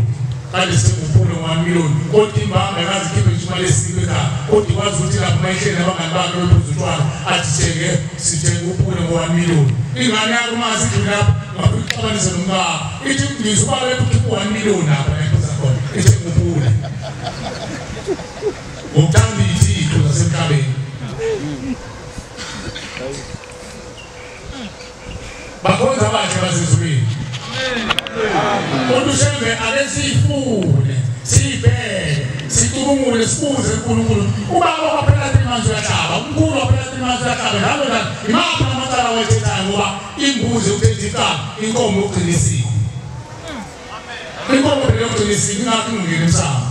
Kade senguphule ngo-1 million. Kodwa imbamba akaze ikhiphe ngisho imali esiko ekhaya. Kodwa ikwazi ukuthi lapho uma ihleli nabangani bakhe bephuza utshwala athi thenge sithenge uphule ngo-1 million. Ingane yakho uma isidlule lapho ngafika ixabanise nomkakho. Ithi ngizwe ubaba wethu ukhiphe u-1 million lapha la ephuza khona. Ithenga uphule. Ngokuthanda iy'thixo zasemhlabeni. Bakhonza abahle basezulwini. Kodwa uShembe ake siyifune, siyibheke, sicubungule, sibuze uNkulunkulu. Ubaba waphela 3 months uyahlaba, umkhulu waphela 3 months uyahlaba, njalo njalo. Imaphi amacala awayithethayo ngoba imbuzi yokuthetha icala, inkomo yokugcina isiko. Inkomo phela yokugcina isiko ingakho ingene emsamo.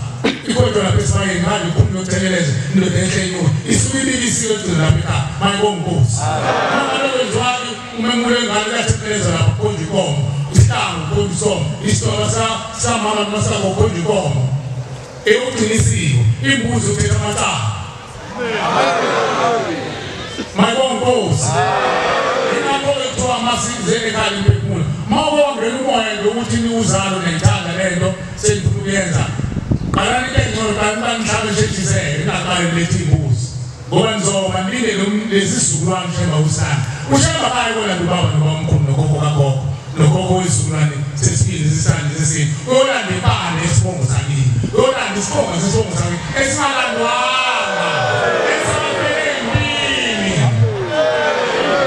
Ikodwa lapha esibayeni manje ukhuluma yokutheleleza indoda enhle inyuka. Isuke ibika isiko egcina lapha ekhaya. Mayibonga inkosi. Ngalo kwenziwani umemulo wengane uyatheleleza lapha kukhonjwa inkomo. Isihlangu kukhonjwa isomo. Isitolo samama noma sakho kukhonjwa inkomo. Eyokugcina isiko, imbuzi yokuthetha amacala. Mayibonga inkosi. Ingakho-ke kuthiwa masizeni ekhaya imphefumulo. Uma uke wangena umoya nje ukuthi niwuzalo niyayithanda le nto senifuna ukuyenza. Qalani into engcono qalani uba nihlabe nisheshiseke ningaqali nilethe iy'mbuzi. Ngoba nizoba nilinde lesi sizukulwane uShembe usana. UShembe akayi kolanda ubaba nobamkhulu nokhokho kagogo nokhokho wesizukulwane sesibili sesisane sesine. Uyolanda impande yesibongo sakini. Uyolanda isibongo sesibongo sakini esingalandwanga. Esaphele empini.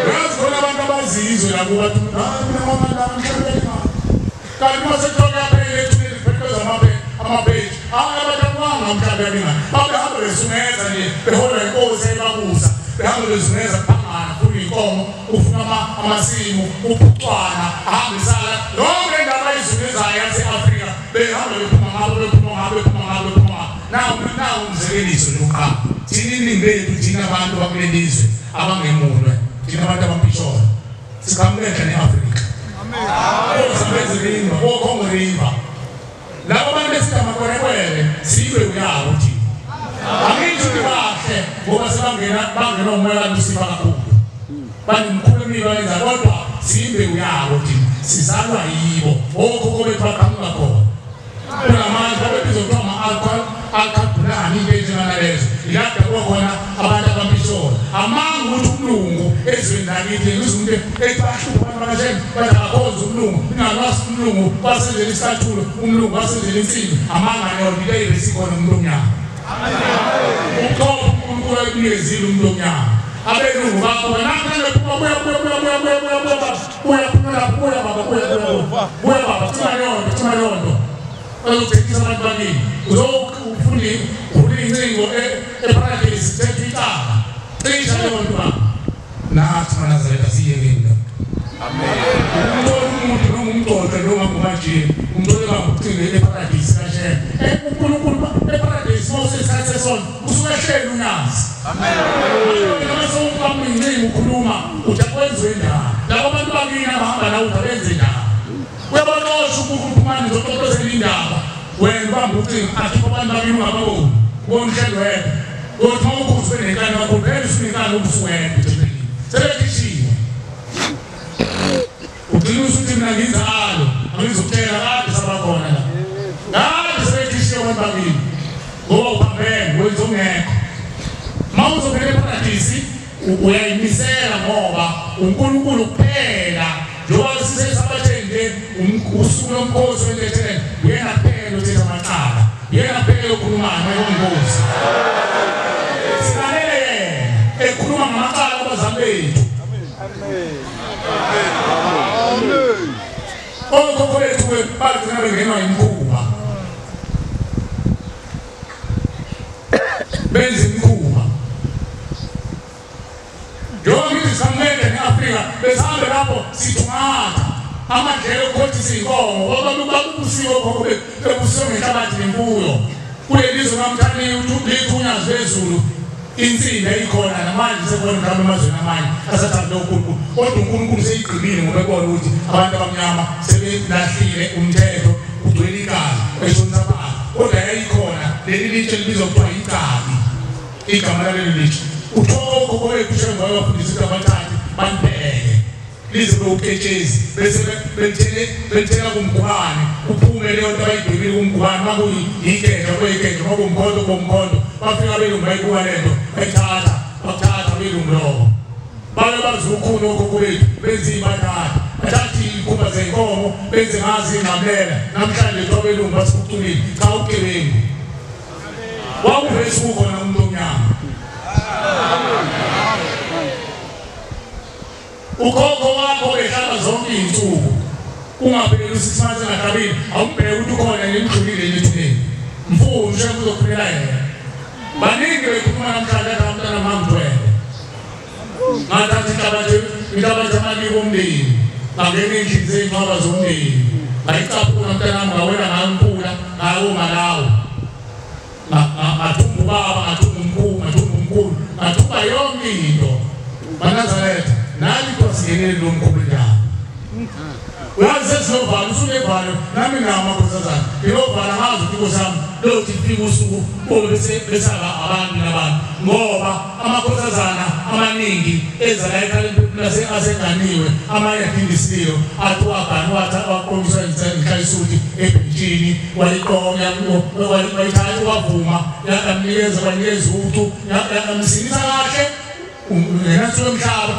Uyazi khona abantu abazizwe labo bathi hayi mina mama lami ngihlabela imali. Kanti uma sekuthiwa kuyaphela ethuneni kupheqezwa amapheji. Hayi abantu abanga mhlawumbe abingani. Babehamba bezungeza nje beholwa inkosi ebabusa. Behamba bezungeza phangana kufuna inkomo, ufuna amasimu, uphucwana, ahambisana. Yonke indaba ayizungezayo yase-Afrika behamba bephuma ngabo bephuma ngabo bephuma ngabo bephuma ngabo. Ulimi lethu thina abantu bakulelizwe abangemunwe, thina abantu abampisholo. Siqhamuka enhla ne-Afrika. Amen. Zambezi River, oKongo River. Labo bantu besikamakwelekwele sibe uyabo thina. Angisho ukuthi bahle ngoba sebangena bangena umoya kaLusifa kakhulu. Banemkhulu emilo yenza kodwa simbe uyabo thina. Sizalwa yibo. Okhokho bethu baqhamuka khona. Kulamazwe ababizwa kuthiwa ama-alkhabhulani into enjenganalezo. Ilapho kukhona abantu abampisholo. Amanga ukuthi umlungu ezweni lakithi ngizwe umuntu ethi bahlupha abantu bakashembe bathi abakhonze umlungu ingalwazi umlungu wasenzela isicathulo umlungu wasenzela insimbi. Amanga leyo into eyibesikhona umuntu omnyama. Uqobo uNkulunkulu ayinikezile umuntu omnyama. Abelungu bakhona namhlanje phuma buya buya buya buya buya buya buya buya buya baba buya buya baba thina yonto thina yonto. Bazothengisa abantu bakini uzofunda incingo eparadise thetha icala cisha leyo nto baba. Nathi maNazaretha siyekile. Amen. Umthola umuntu noma umgcodo noma ngumajini umthole kakucile eparadise kaShembe. uNkulunkulu eparadise mawusesikhathi sesonto usuke ehleli unazi. Amen. Noma sewuqhamuka incingo ukhuluma uthi akwenziwe njani. Labo bantu bakini abahamba nawe uthi abenze njani. Uyabaxosha ukuphumani zoxoxozela indaba. Wena ubamba ucingo akhipha abantu bakini ungababoni. Ubona uhleli wedwa. Uthi uma ukhuzwe nenkani kakhulu vele usunenkani ubusuwedwa ethempelini. Sebekhishiwe. Ugcina usuthi mina nginzalo angizokutshela kade sabakhona la. Kade sebekhishiwe abantu bakini. Ngoba uphambene wenza ongekho. Uma uzongena eparadisi uyayimisela ngoba uNkulunkulu kuphela. Njengoba sisesabatheni nje usuku lomkhosi wentethelelo uyena kuphela othetha amacala. Uyena kuphela okhulumayo mayongozi. Silalele yena ekhuluma ngamacala abazali bethu. Amen. Amen. Okhokho bethu bagcina bengenwa imikhuba. Benza imikhuba. Njengoba ngithi siqhamuka ne-Afrika besihambe lapho sithungatha amadlelo okukhothisa iy'nkomo ngoba babusiwe okhokho bethu bebusiwe ngenhlabathi nemfuyo. Kuleli zwe kamthaniya lithi unyazi lwezulu insimbi yayikhona namanje sekhona mhlawumbe emazweni amanye asathanda uNkulunkulu. Kodwa uNkulunkulu seyigqibile ngoba ebona ukuthi abantu abamnyama sebelahlile umthetho ugcwele igazi eshonisa phansi. Kodwa yayikhona leli litshe libizwa kuthiwa igabi. Igama laleli litshe. Uthola okhokho bethu Shembe wabafundisa ukuthi abathathe banibheke lize bewuketshezi bese belithela kumgubane kuphume leyo nto abayidwebile kumgubane makuyigeja kuyigeja makuwumkhonto kuwumkhonto. Bafika abelungu bayibuka le nto bayithatha bakuthatha abelungu lokho babe bazi ukhuni okhokho bethu benze iy'mbatata bathathe iy'khumba zey'nkomo benze ngazo iy'nqamulela. Namhlanje kuthiwa abelungu basiphuculile. Cha, ubugebengu wawuvele ukhona umuntu omnyama. Ukhokho wakho behlala zonke iy'nsuku ungapheli u6 months engahlabile awumbheke ukuthi ukhona nimdlulile nethuneni. Mfuni uShembe uzokuphela yena. Baningi bekhuluma namhlanje athi umntana mangithwele. Ngathatha inhlabathi yamakiko omndeni ngangena ey'ndlini zey'nqwaba zomndeni ngayicaphuna mntanami ngawela ngampula ngawoma lawo. Ngathumba ubaba ngathumba umkhulu ngathumba umkhulu ngathumba yonke into. MaNazaretha nani kuthiwa singenele lo mkhulu njalo. Uyazi sesiyovala usunevalo nami nginawo amakhosazana ngiyovala ngazi ukuthi inkosi yami lothi ifika usuku besaba abantu nabantu ngoba amakhosazana amaningi eza la ekhaya aseganiwe amanye aphinde isililo athi wagana waqomiswa inhlayisuthi ebhentshini wayiqonya wayithatha wavuma yamnikeza wanikeza ucu yamsinisa kahle ngenansuku yomhlaba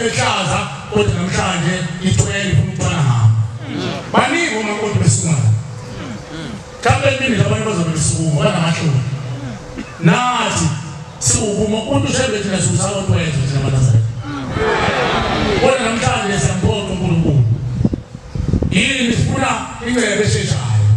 ehlaza. Kodwa namhlanje ithwele ifuna ukubona hamba. Baningi omakoti besukuma mhlawumbe emini labanye bazobe besukuma banamahloni. Nathi siwukuma umuntu uShembe thina siwusawotwezwe thina maNazaretha. Kodwa namhlanje siyamphoqa uNkulunkulu. Yini sifuna ingcebo esheshayo.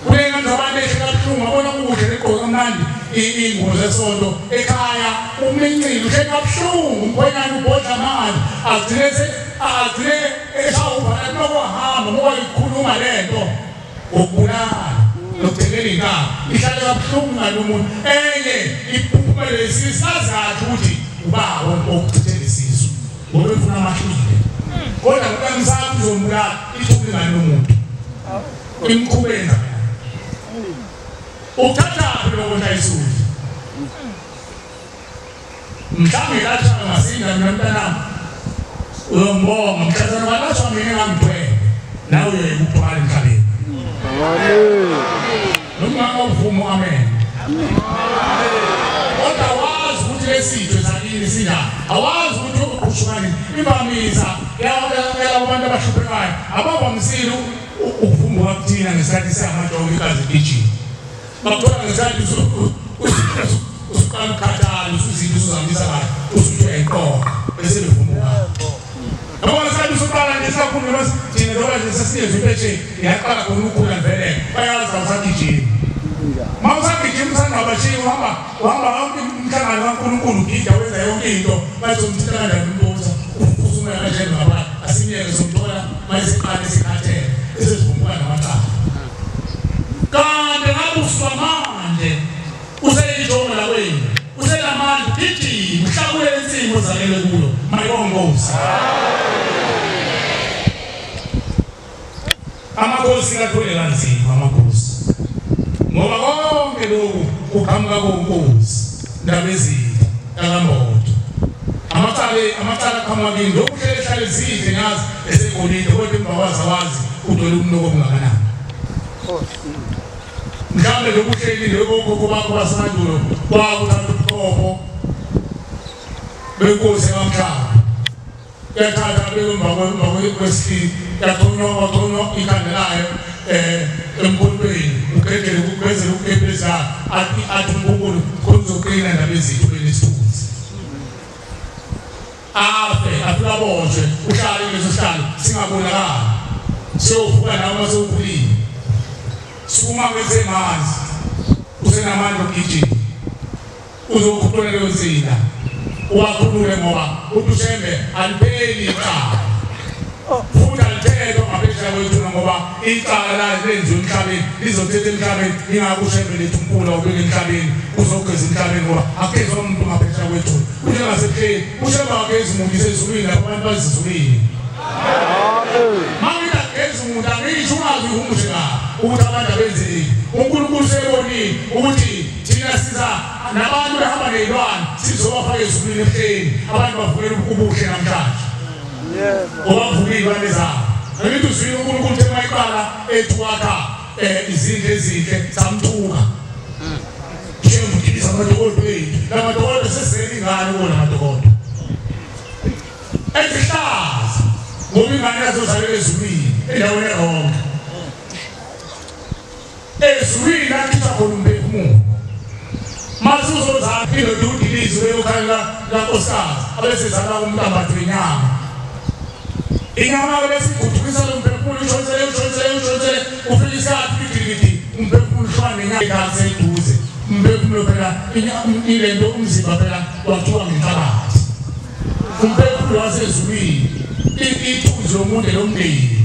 Kunengathi abantu ehle kabuhlungu abona kukuhle negqoka kamnandi iy'ngubo zesonto ekhaya umincile uhle kabuhlungu umkhwenyana ubhodla amanzi agcine eshawubhala nokuhamba ngoba le nto ngokubulala nokuthelela inkabi ihlale kabuhlungu ngalo muntu enye iphupha Uphumele isisu sazi kahle ukuthi ubaba okuchithela isisu ngoba efuna amahlile. Kodwa kukamsaphi uzombulala ithuba ingane yomuntu. Imikhuba yenza. Uthathaphi lokho isudu? Mhlawumbe latshwa ngasinda mina mntanami. Uyombonga mhlazana balatshwa mina ngangithwele. Nawe uyoyikuthwala emhlabeni. Amen. Noma uvumo amen. Kodwa wazi ukuthi lesitho sakini sinjani. Awazi ukuthi uqhushukani imvamisa yalabo bantu abahluphekayo abavamisile ukuvumbuka kuthina ngesikhathi samajongo igazi ligijima. Bakuthola ngesikhathi usuqala ukukhathala usuzinto usuzamisa kahle usuthi uyayiqoqa bese bevumbuka. Yabona ngesikhathi usuqala nje sakhulu noma thina njengoba nje sesiyezwe impesheni iyaqala khona ukukhula vele bayazi awusagijimi. Uma usagijima usangabashiyi uhamba wonke umhlangano kaNkulunkulu ugida wenza yonke into bazomthinta kanjani umuntu usumela kanjani ngapha asimyeke somthola mayeseqala esikhathele esezivumbuka namacala. Kanti ngabe usuka manje useyijongo la wenu usenamandla ugijima uhlakule insimbi ozalelwe kuyo mayibongozi. Amakhosi kathwele kanzima amakhosi ngoba konke lokhu kuqhamuka konkosi ndaba ezitha kaMbodo. Amacala aqhamuka kini lokhu hlele hlale zidle ngazi esegolide kodwa emva kwazo awazi udwele umnoko ongakanani. Mhlawumbe lokhu hleli lokhokho bakho basemandulo kwakuthatha ubuchopho benkosi yakamhlaba yathatha bekemva kwesihlini yachonywa ikhanda layo emkhonweni ugedele ukugezela ukukepeza athi uNkulunkulu khona uzoqina ndaba ezithu benesithunzi. Afe afika aboshwe uhlale kuleso sihlalo singabonakali siyovuka nawe uma sewukhulile. Sukuma kwesemanzi usenamandla okugijima uzokhuphula leyo nsila uwakhulule ngoba uthi uShembe alipheli icala futhi alithethwa ngaphesheya kwethuna ngoba icala lenziwe emhlabeni lizothetha emhlabeni ingakho uShembe lethu umkhulu awubeka emhlabeni uzogeza emhlabeni ngoba akugezwa umuntu ngaphesheya kwethuna. Kunjengasebuhleni uShembe akagezi umuntu isezulwini lapho abantu bazizulwini. Mangina agezi umuntu angisho ungazi uyihumushe kabi ukuthi abantu abenzeni. uNkulunkulu usebonile ukuthi thina siza nabantu behamba ney'lwane sizobafaka ezulwini ebuhleni abantu bavukela ubuhle namhlanje. Yebo. Ngoba bavukile iy'lwane zabo. Angithi uzwile uNkulunkulu uthe uma iqala ethuwakha izindlu ezinhle samthuka. Shembe ugibisa amadokodo ethu. La madokodo sesizele ingane kuwona amadokodo. Ezihlaza ngoba ingane yazozalelwa ezulwini endaweni eronke. Ezulwini lakhishwa khona umphefumulo. Mase uzozala indoda udilize uyokhala kankosikazi abesezala umntambatho wenyama. Inyama bese iguthukisa lo mphefumulo ushonsele ufika isikhathi idilidi umphefumulo ushona nenyama igazi eduze. Umphefumulo phela ilento umzimba phela wathiwa ngenhlabathi. Umphefumulo wasezulwini ithunzi lomuntu lomndeni.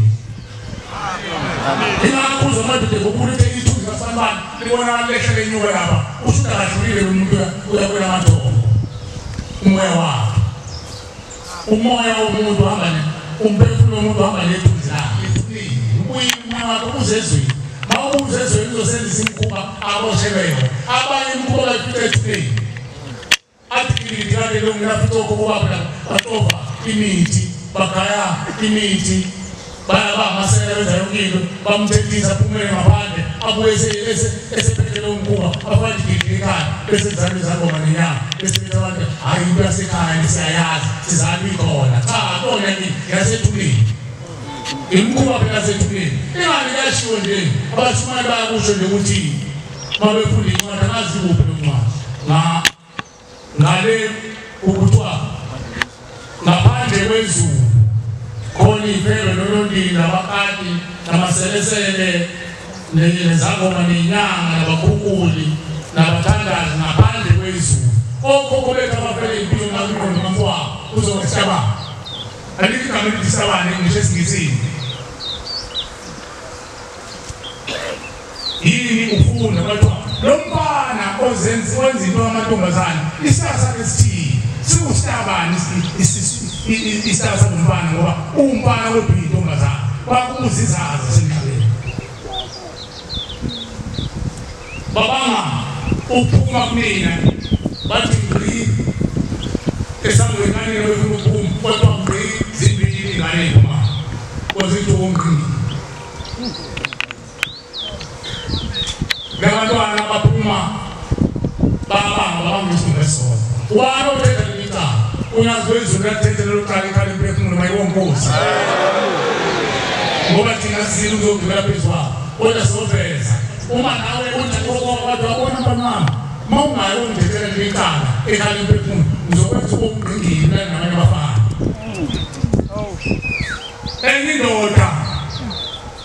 Ingakho amadoda ngokulethe ithunzi kaSambane libonakala lehle lenyuka lapha usho ukuthi akadlulile lo muntu uyakwela amathongo. Umoya wakhe umoya womuntu uhamba umphefumulo womuntu uhamba nethunzi lakhe. Umoya wakhe uzezweni mawubuze ezweni uzosenzisa imikhuba aboshelwe yona. Abanye imikhuba bayifica ethuneni athi ngilidilane lo nginafica okhokho babo batova imithi bagaya imithi baya bamasela benza yonke into bamthethisa aphumele ngaphandle abuye esephethe lowo mkhuba afake igidi ekhaya bese kuzalwa izangoma nenyama bese bethi abantu hhayi into yasekhaya siyayazi sizalwa ikhona. Cha kona yasethuleni imikhuba phela yasethuleni ingane kuyashiwo nje abashumayeli bayakusho nje ukuthi uma befunda incwadi angazi kuphi lo ncwadi ngale ukuthiwa ngaphandle kwezulu khona iy'febe nolondini nabakati namaselesele nezangoma ney'nyanga nabakhukhuli nabathandazi ngaphandle kwezulu. Okhokho bethu abafele impilo ngakuqonda kamfowabo uzokuhlabana. Alikho igama elithi isabane ngisho esiNgisini. Yini ufunda kwathiwa lo mfana ozenza wenza into yamantombazane isitaka sakhe sithini siwusitabani isitaka sanomfana ngoba uwumfana kodwa uyintombazane bakubuza izazi semhlabeni babanga uphuma kumina bathi ngqi esangweni ngane befuna ukuphuma kodwa ngqi zimbili ingane iphuma kwazithi ngqi labantwana baphuma babanga babanga isona ubani othetha icala uNyazi lwezulu uyathetha lelo cala ikhala imphefumulo mayibonkosi ngoba thina sizile ukuzogibela phezu kwabo kodwa soveza uma nawe uthi kodwa wabona mntwana wami uma ungayi ungithethela nje icala ekhala imphefumulo ngizokwenza ubungqingili nabanye abafana. Enye indoda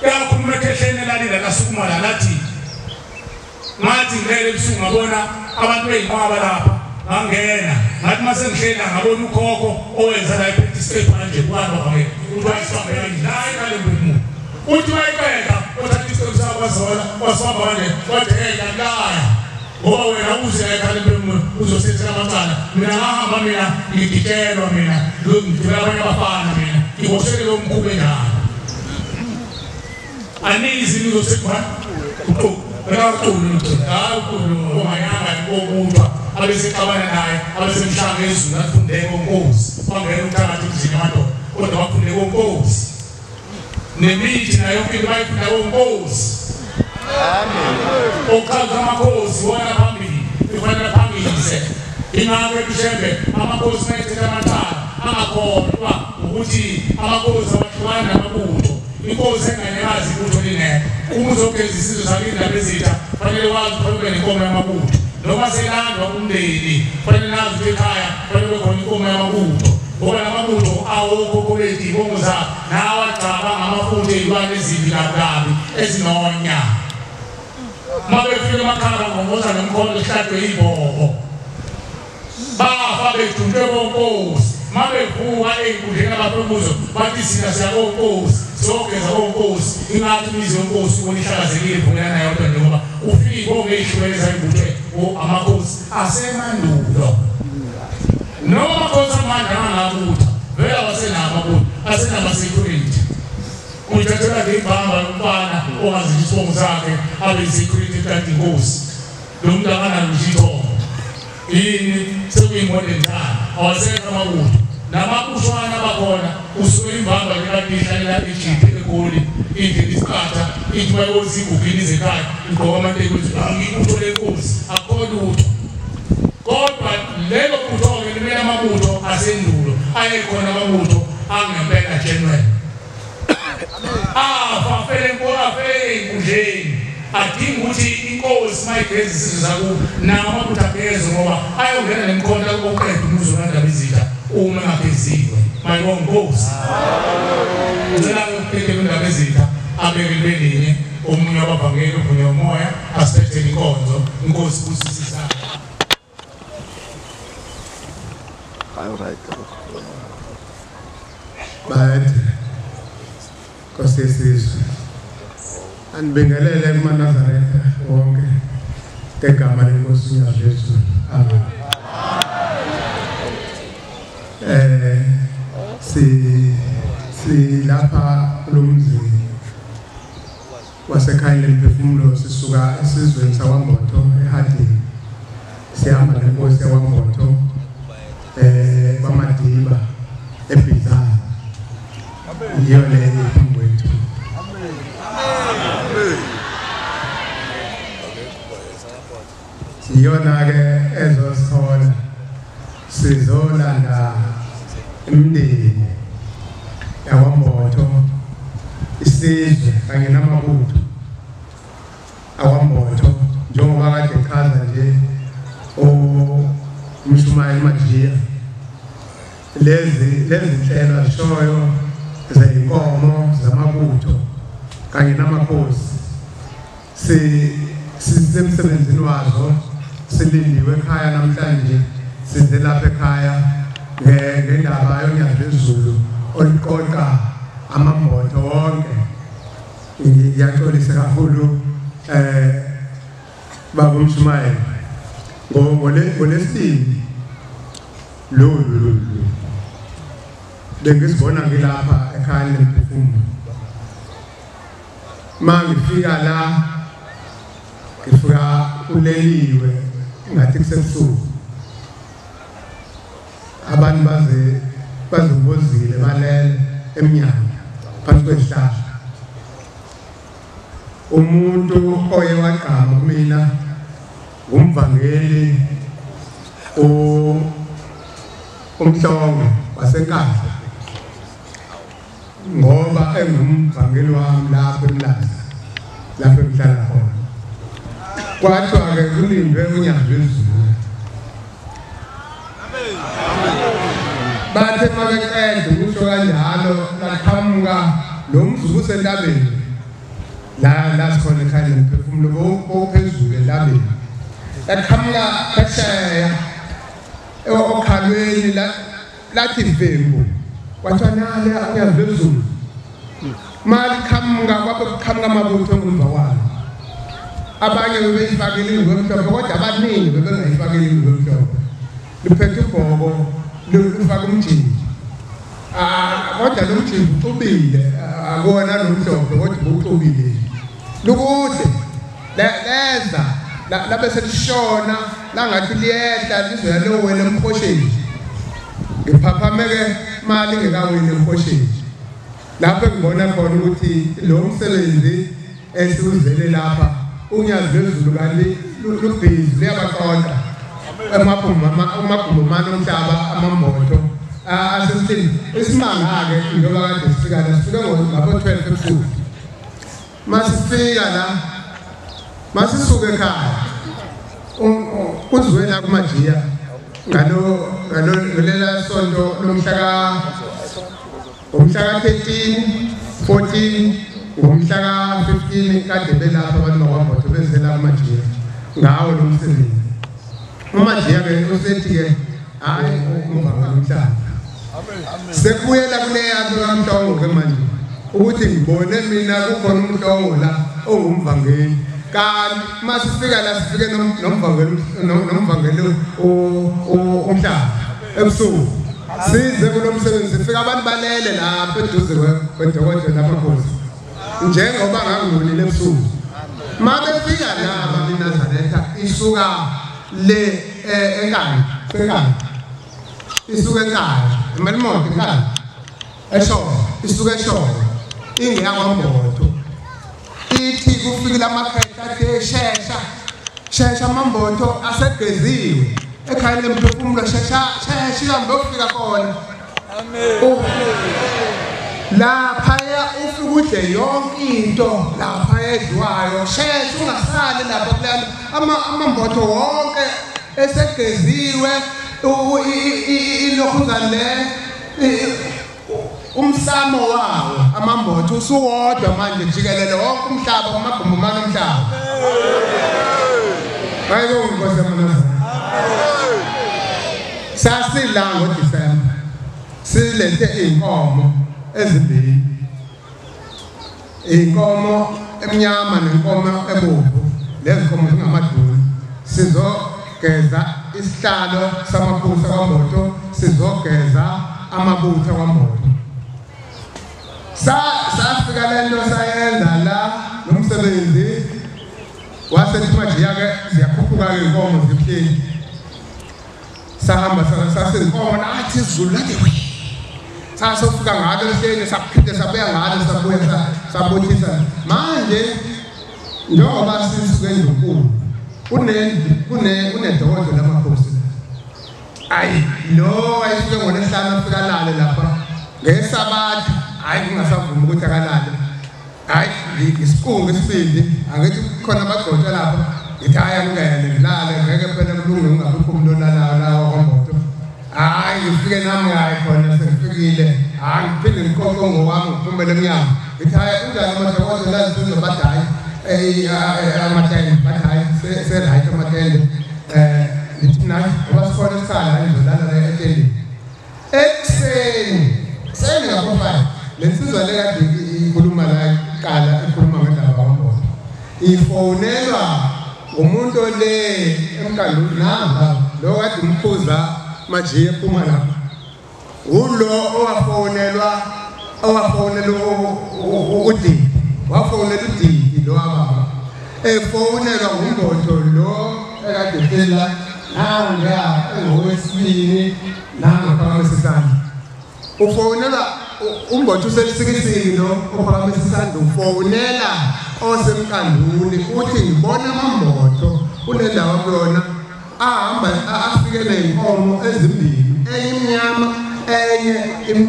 yakhuluma ekhehleni elalile lasukuma la lathi ngathi ngilele ebusuku ngabona abantu beyinqwaba lapha ngangena ngathi uma sengihleli ngabona ukhokho owenza la ephethe isiqephu nje kubantu bavangela uthi wayisibambela la ekhale mphefumulo uthi wayiqeda wathatha isiqephu sakho wasola wasibamba kanje wathi hey ngiyalaya ngoba wena uze ekhale mphefumulo uzosethela amacala mina ngahamba mina ngigitshelwa mina ngigibela abanye abafana mina ngiboshele lo mkhuba enjalo anizi nizosekwa ungayanga abesexabana naye abesemhlanga ezulu afunde konkosi bangena umthakathi emzini amadoda kodwa bafunde konkosi nemithi nayo yonke into bayifunda konkosi. Amen. Ochaza amakhosi wona phambili kufanele phambili ingakho eBishembe amakhosi mayethetha amacala angakhohlwa ukuthi amakhosi awahlukana namabutho. Inkosi enganyazi ibutho lingekho uma uzogeza isizwe sakini nabezitha fanele wazi ube nenkomo yamabutho noma selandwa umndeni fanele nazi ukuthi ekhaya fanele kube khona inkomo yamabutho ngoba lamabutho awokhokho bethu iy'bongo zabo nawe agcaba ngamafutha ey'lwane ezimbi kabi ezinonya uma befika emakhaya bangongoza nomkhonto kuhlatshwe iy'bhobo bafa beduntwe bonkosi uma bevuka ey'nkundleni abafuna bathi sina siyakonkosi siyogeza konkosi ingathi imizi yonkosi ubona ihlakazekile ivumelana yodwa nje ngoba ufike iy'bongo ey'hlukene ezayibuthe amakhosi asemandulo noma amakhosi amanje angangabutha vele awasenabo amabutho asenama-security uyithathela nje ibhamba yomfana ongazisho isibongo sakhe abe yi-security kanti inkosi lo muntu akanalo ngisho ithongo yini sekuyi-modern time awasekho amabutho namabushwana bakhona usuke imbamba nje ihlalela ijiphi eGoli indlela isiqatha ithi mayozi igugini izekhaya igqoka amateki ukuthi angibutho lenkosi akukho lutho kodwa lelo butho-ke limele amabutho asendulo ayekhona amabutho angempela genuine afa afele ey'nkundleni adinga ukuthi inkosi mayigeza isizwe sakubo nawo amabutho ageze ngoba ayongena nemkhonto kokuqeda umuzi wonandaba izitha uma engageziwe mayibonkosi. Ngicela ukuphethe kwindaba ezitha abeke libe linye omunye wabavangeli omunye womoya asiphethele inkonzo inkosi busisisana. Bayethe Nkosi yesizwe anibingelele kumaNazaretha wonke ngegama lenkosi uNyazi lwezulu. Amen. Silapha kulomzi wasekhaya lemphefumulo sisuka esizweni sakwaMbotho eHarding sihamba nenkosi yakwaMbotho kwaMadiba eBhizana yiyo le phambi kwethu. Iyona-ke ezosihola sizolanda imindeni yakwaMbotho isizwe kanye namabutho akwaMbotho njengoba kade echaza nje umshumayeli Majiya lezi zinhlelo azishoyo zeyinkomo zamabutho kanye namakhosi sisemsebenzini wazo silindiwe ekhaya namhlanje size lapha ekhaya ngendaba yoNyazi lwezulu oluqoqa amambotho wonke. Ngiyaxolisa kakhulu baba umshumayeli Ngolesibili lo bengisibona ngilapha ekhaya lemphefumulo. Mangifika la ngifika kuleliwe ngathi kusebusuku. Abantu baze bazungozile balele emnyango phansi kwesihlahla. Umuntu oye wagqama kumina umvangeli umhlongo waseNkandla, ngoba engumvangeli wami lapha eMlazi lapho engihlala khona. Kwathiwa-ke kulindwe uNyazi lwezulu. Bathe uma beqeda ukusho kanjalo laqhamuka lo mzuzu usentabeni la sikhona ekhaya lemphefumulo bowuphezulu entabeni. Laqhamuka phesheya okhalweni lathi vembu, kwathiwa nale uNyazi lwezulu. Maliqhamuka kwabe kuqhamuka amabutho ngemva kwalo. Abanye bebeyifakile ingubo emhlophe kodwa abaningi bebengayifakile ingubo emhlophe. Liphethe ubhoko lufaka umjinji. Kodwa lo mjinji uxubile, akuwona lo mhlophe kodwa uxubile. Lukude leza labe selishona langathi liyehla lizoya lowela emkhosheni. Ngiphaphameke mali ngekaweli emkhosheni. Lapho engibona khona ukuthi lo msebenzi esiwuzele lapha uNyazi lwezulu kanti lubhizi luyabaqonda amagumbi omhlaba amambotho asesithini. Isimanga-ke njengoba kade sifika la, sifike ngabo-12 ebusuku. Masifika la, masisuke ekhaya kuzwe la kumajiya ngalela sonto lomhla ka-13, 14, ngomhla ka-15 kade belapha abantu bakwaMbotho bezela kumajiya ngawo lo msebenzi. UMajiya-ke usethi-ke hhayi umvangeli umhlaba. Sekubuyela kuleya nto kaMhlongo-ke manje ukuthi ngibone mina kukhona uMhlongo la ongumvangeli. Kanti masifika la sifike nomvangeli umhlaba ebusuku. Size kulo msebenzi sifika abantu balele lapha eduze kwedokotela lamakhosi njengoba ngangibonile ebusuku. Ma befika laba iNazaretha isuka le eNkandla, seNkandla isuka eNkandla, eMelmoth eNkandla, eShowe, isuka eShowe ingeyakwaMbotho. Ithi kufikile amakhehla athi shesha shesha amambotho asegeziwe ekhaya lemphefumulo, shesha shesha ihambe yofika khona. Laphaya ufike udle yonke into lapha edliwayo, shesha ungasali lapha kulana. Amambotho wonke esegeziwe ilokhuza le umsamo wawo amambotho usuwodwa manje jikelele wonke umhlaba kumagumbi omhlaba. Hayibo Nkosi yamaNazaretha. Sasila ngoDisemba silethe iy'nkomo ezimbili, inkomo emnyama nenkomo ebomvu. Lezi nkomo zingamaduna. Sizogeza isihlalo samaphusa kwaMbotho, sizogeza amabutho kwaMbotho. Safika lento sayenza la nomsebenzi wasethi majiya-ke ziyakhuphuka-ke iy'nkomo zibuhleli. Sahamba sasinkomo nathi izulu lathi sasofika ngalo ehleni, saphinde sabuya ngalo, sabuya sabuthisa. Manje njengoba sisuke endlunkulu kunedokodo lamakhosi. Ayi lo wayefike ngoLwesihlanu afika alale lapha ngeSabatha, hhayi kungasavumi ukuthi akalale. Hhayi isiqungu isibindi, angithi kukhona amagxotsha lapha, ngithi hhayi angingene ngilale, ngeke phela kulunge kungabikho umuntu olalayo la wakwaMbotho. Hhayi ngifike nami hayi khona sengifikile, hhayi ngiphinde ngiqoqe ngowami ngiphumele emnyango. Ngithi hhayi kunjani amadokodo la bathi hhayi amatende, bathi hhayi se-right amatende. Ngithi mina ngoba sikhona isikhala ngizolala la etendeni. Ekuseni kuseni ngabo-5 le nsizwa le kade ikhuluma la kuqala ikhuluma ngendaba kaMbotho ifonelwa Umuntu ole emkanduli nanga lo kade umphuza manje ephuma lapha. Ulo owafonelwa uDidi, wafonela uDidi lo baba. Efonelwa nguMbotho lo ekade phela nanga engowesibili nanga phakamisa isandla. Ufonela uMbotho uselisikisiki lo ophakamisa isandla, ufonela osemkanduli uthi ngibona amaMbotho kunendawo kuyona ahamba afike neyinkomo ezimbili, enye imnyama enye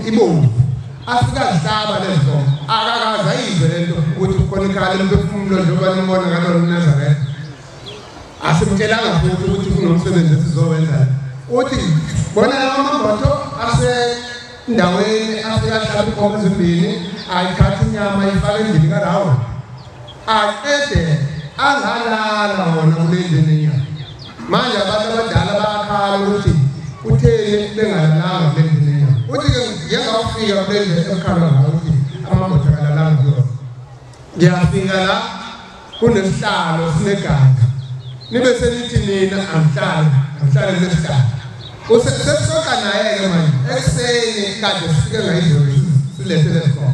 ibomvu. Afika zihlaba lezo nkomo, akakaze ayizwe lento ukuthi kukhona ikhala lemphefumulo njengoba nimbona ngalona uNazaretha. Asimtshelanga futhi ukuthi kunomsebenzi esizowenza. Uthi bona lawa maMbotho asendaweni afika ahlaba inkomo ezimbili, ayithatha inyama ayifake endlini kaRawo, aqede angalala wona kule ndlu enyama. Manje abantu abadala bayakhala ukuthi utheni bengalalanga kule ndlu enyama. Uthi-ke ngiyangawufika kule ndlu ekukhalwa ngayo ukuthi amaMbotho akalalanga kuyona. Ngiyafika la kunesihlalo sinegaga, nibe senithi nina angihlale kulesihlalo. Sesixoxa naye-ke manje ekuseni kade sifike ngayizolo silethe lesikolo.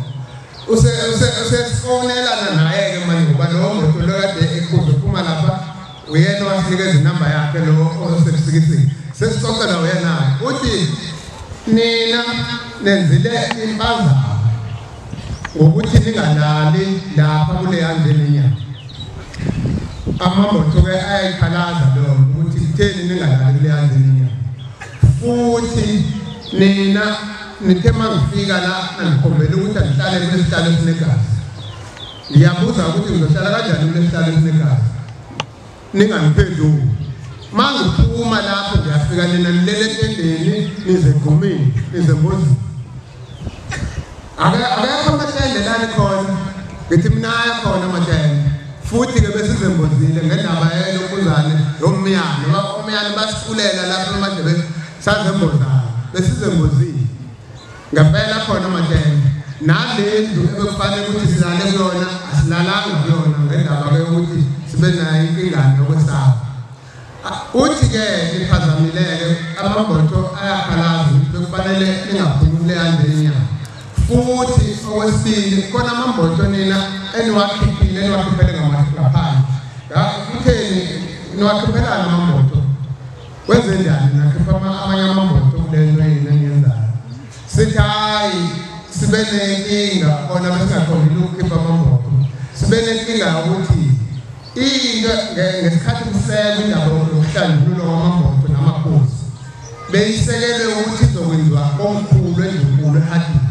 Usesifonelana naye-ke manje ngoba lowo Mbotho lo kade ekhuza uphuma lapha uyena owasinikeza inamba yakhe lo oselisikisiki. Sesixoxela uyena-ke uthi nina nenzile impazamo ngokuthi ningalali lapha kuleya ndlu enyama. AmaMbotho-ke ayayikhalaza leyo ukuthi itheni ningalali kuleya ndlu enyama. Futhi nina nithe mangifika la nangikhombela ukuthi angihlale kulesihlalo esinegazi. Ngiyabuza ukuthi ngizohlala kanjani kulesihlalo esinegazi, ningangiphenduli. Mangiphuma lapho ngiyafika nina nilele etendeni, nize egumini, nize embozini. Akekho amatende lani khona, ngithi mina ayakhona amatende. Futhi-ke besizembozile ngendaba yelokhuzane yomyane, omyane basiculela lapho emadlebeni sazembozana, besizembozile. Ngempela khona amatende. Nale ndlu ebekufanele ukuthi silale kuyona asilalanga kuyona ngendaba-ke yokuthi sibe nayo inkingane yokwesaba. Uthi-ke niphazamile-ke amaMbotho ayakhalaza ukuthi bekufanele ningaphumi kuleya ndlu enyama. Futhi okwesibili khona amaMbotho nina eniwakhiphile eniwakhiphele ngaphandle. Kutheni niwakhiphelana amaMbotho? Kwenze njani nakhipha amanye amaMbotho kule nto yini eniyenzayo? Sithi hhayi sibe nenkinga khona besingaqondile ukukhipha amaMbotho. Sibe nenkinga yokuthi into ngesikhathi kusekwa indaba yokuhlanjululwa kwamaMbotho namakhosi beyisekelwe ukuthi izokwenziwa komkhulu endlunkulu eHadini.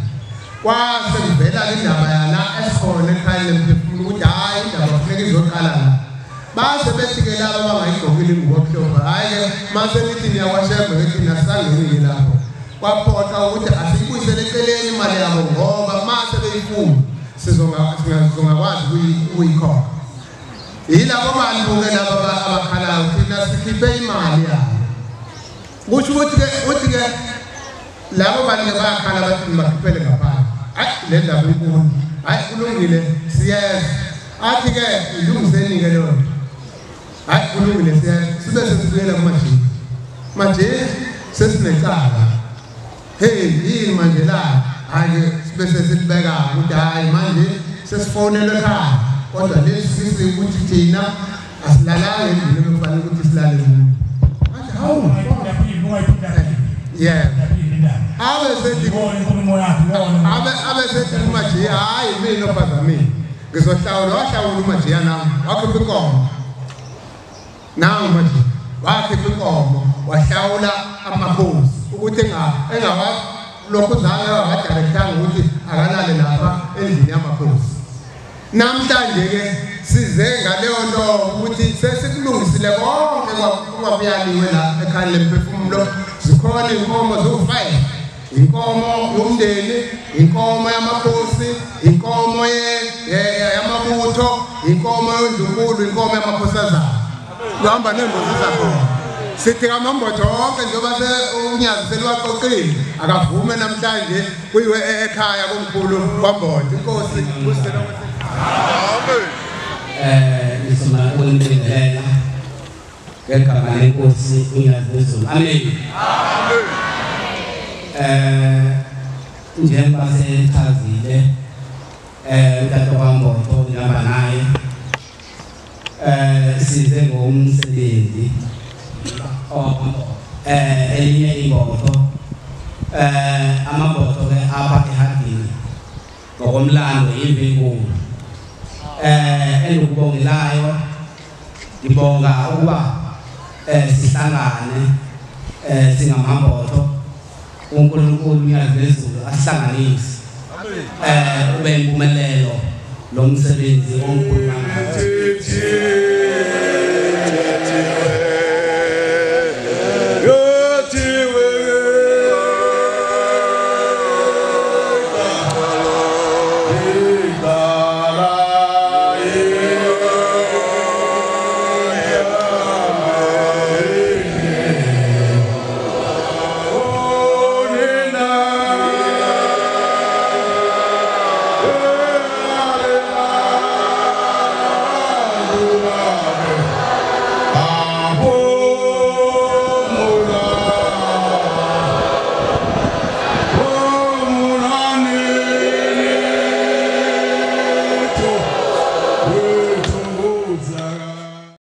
Kwase kuvela indaba yala esikhona ekhaya lemphefumulo ukuthi hhayi indaba kufuneka izoqala la. Base bethi-ke laba abangayigqokile ingubo mhlophe, hhayi-ke mase nithi niyakwashembe ke thina sisangeni-ke lapho. Kwaphoqa ukuthi asiyibuyisele eceleni imali yabo ngoba mase beyifuna sizongakwazi ukuyikhokha. Yilabo bantu-ke laba abakhalayo thina sikhiphe imali yabo. Kusho ukuthi-ke labo bantu bayakhala bathi nibakhiphele ngaphandle. Hhayi le ndaba inkulu, hhayi kulungile siyeza. Athi-ke ilungiseni-ke leyo nto. Hhayi kulungile siyeza. Sibe sesibuyela kuMajiki. Manje sesinecala. Hey yini manje la? Hhayi-ke sibe sesilibeka ukuthi hhayi manje sesifonelwe ekhaya. Kodwa lesi ukuthi thina asilalanga endlini ebekufanele ukuthi silale kuyo. Athi hawu yeah. Abe sethi uMajiya hhayi mina ophazamile. Ngizohlawula, wahlawula uMajiya nami, wakhipha inkomo. Nangu uMajiya wakhipha inkomo, wahlawula amakhosi ukuthi engawalokhuzange wangadirectanga ukuthi akalale lapha endlini yamakhosi. Namhlanje-ke size ngaleyo nto ukuthi sesikulungisile konke okwakuyaliwe la ekhaya lemphefumulo. Zikhona iy'nkomo ziwu-5, inkomo yomndeni, inkomo yamakhosi, inkomo yamabutho, inkomo yondlunkulu, inkomo yamakhosazana. Kuhamba ney'mbuzi zakhona. Sithi kaMambotho wonke njengoba uNyazi seluwaqoqile akavume namhlanje kuyiwe ekhaya komkhulu kwaMbotho. Inkosi Amen. Ngisona ukunibingelela Ngegama lenkosi uNyazi lwezulu. Amen. Njengoba sechazile utata kwaMbotho ngihamba naye size ngomsebenzi elinye imbotho amabotho ke apha eHadini ngokomlando yimbi enkulu. Engikubongelayo ngibonga ukuba sihlangane singamambotho uNkulunkulu uNyazi lwezulu asihlanganise ube impumelelo lo msebenzi omkhulu kangaka.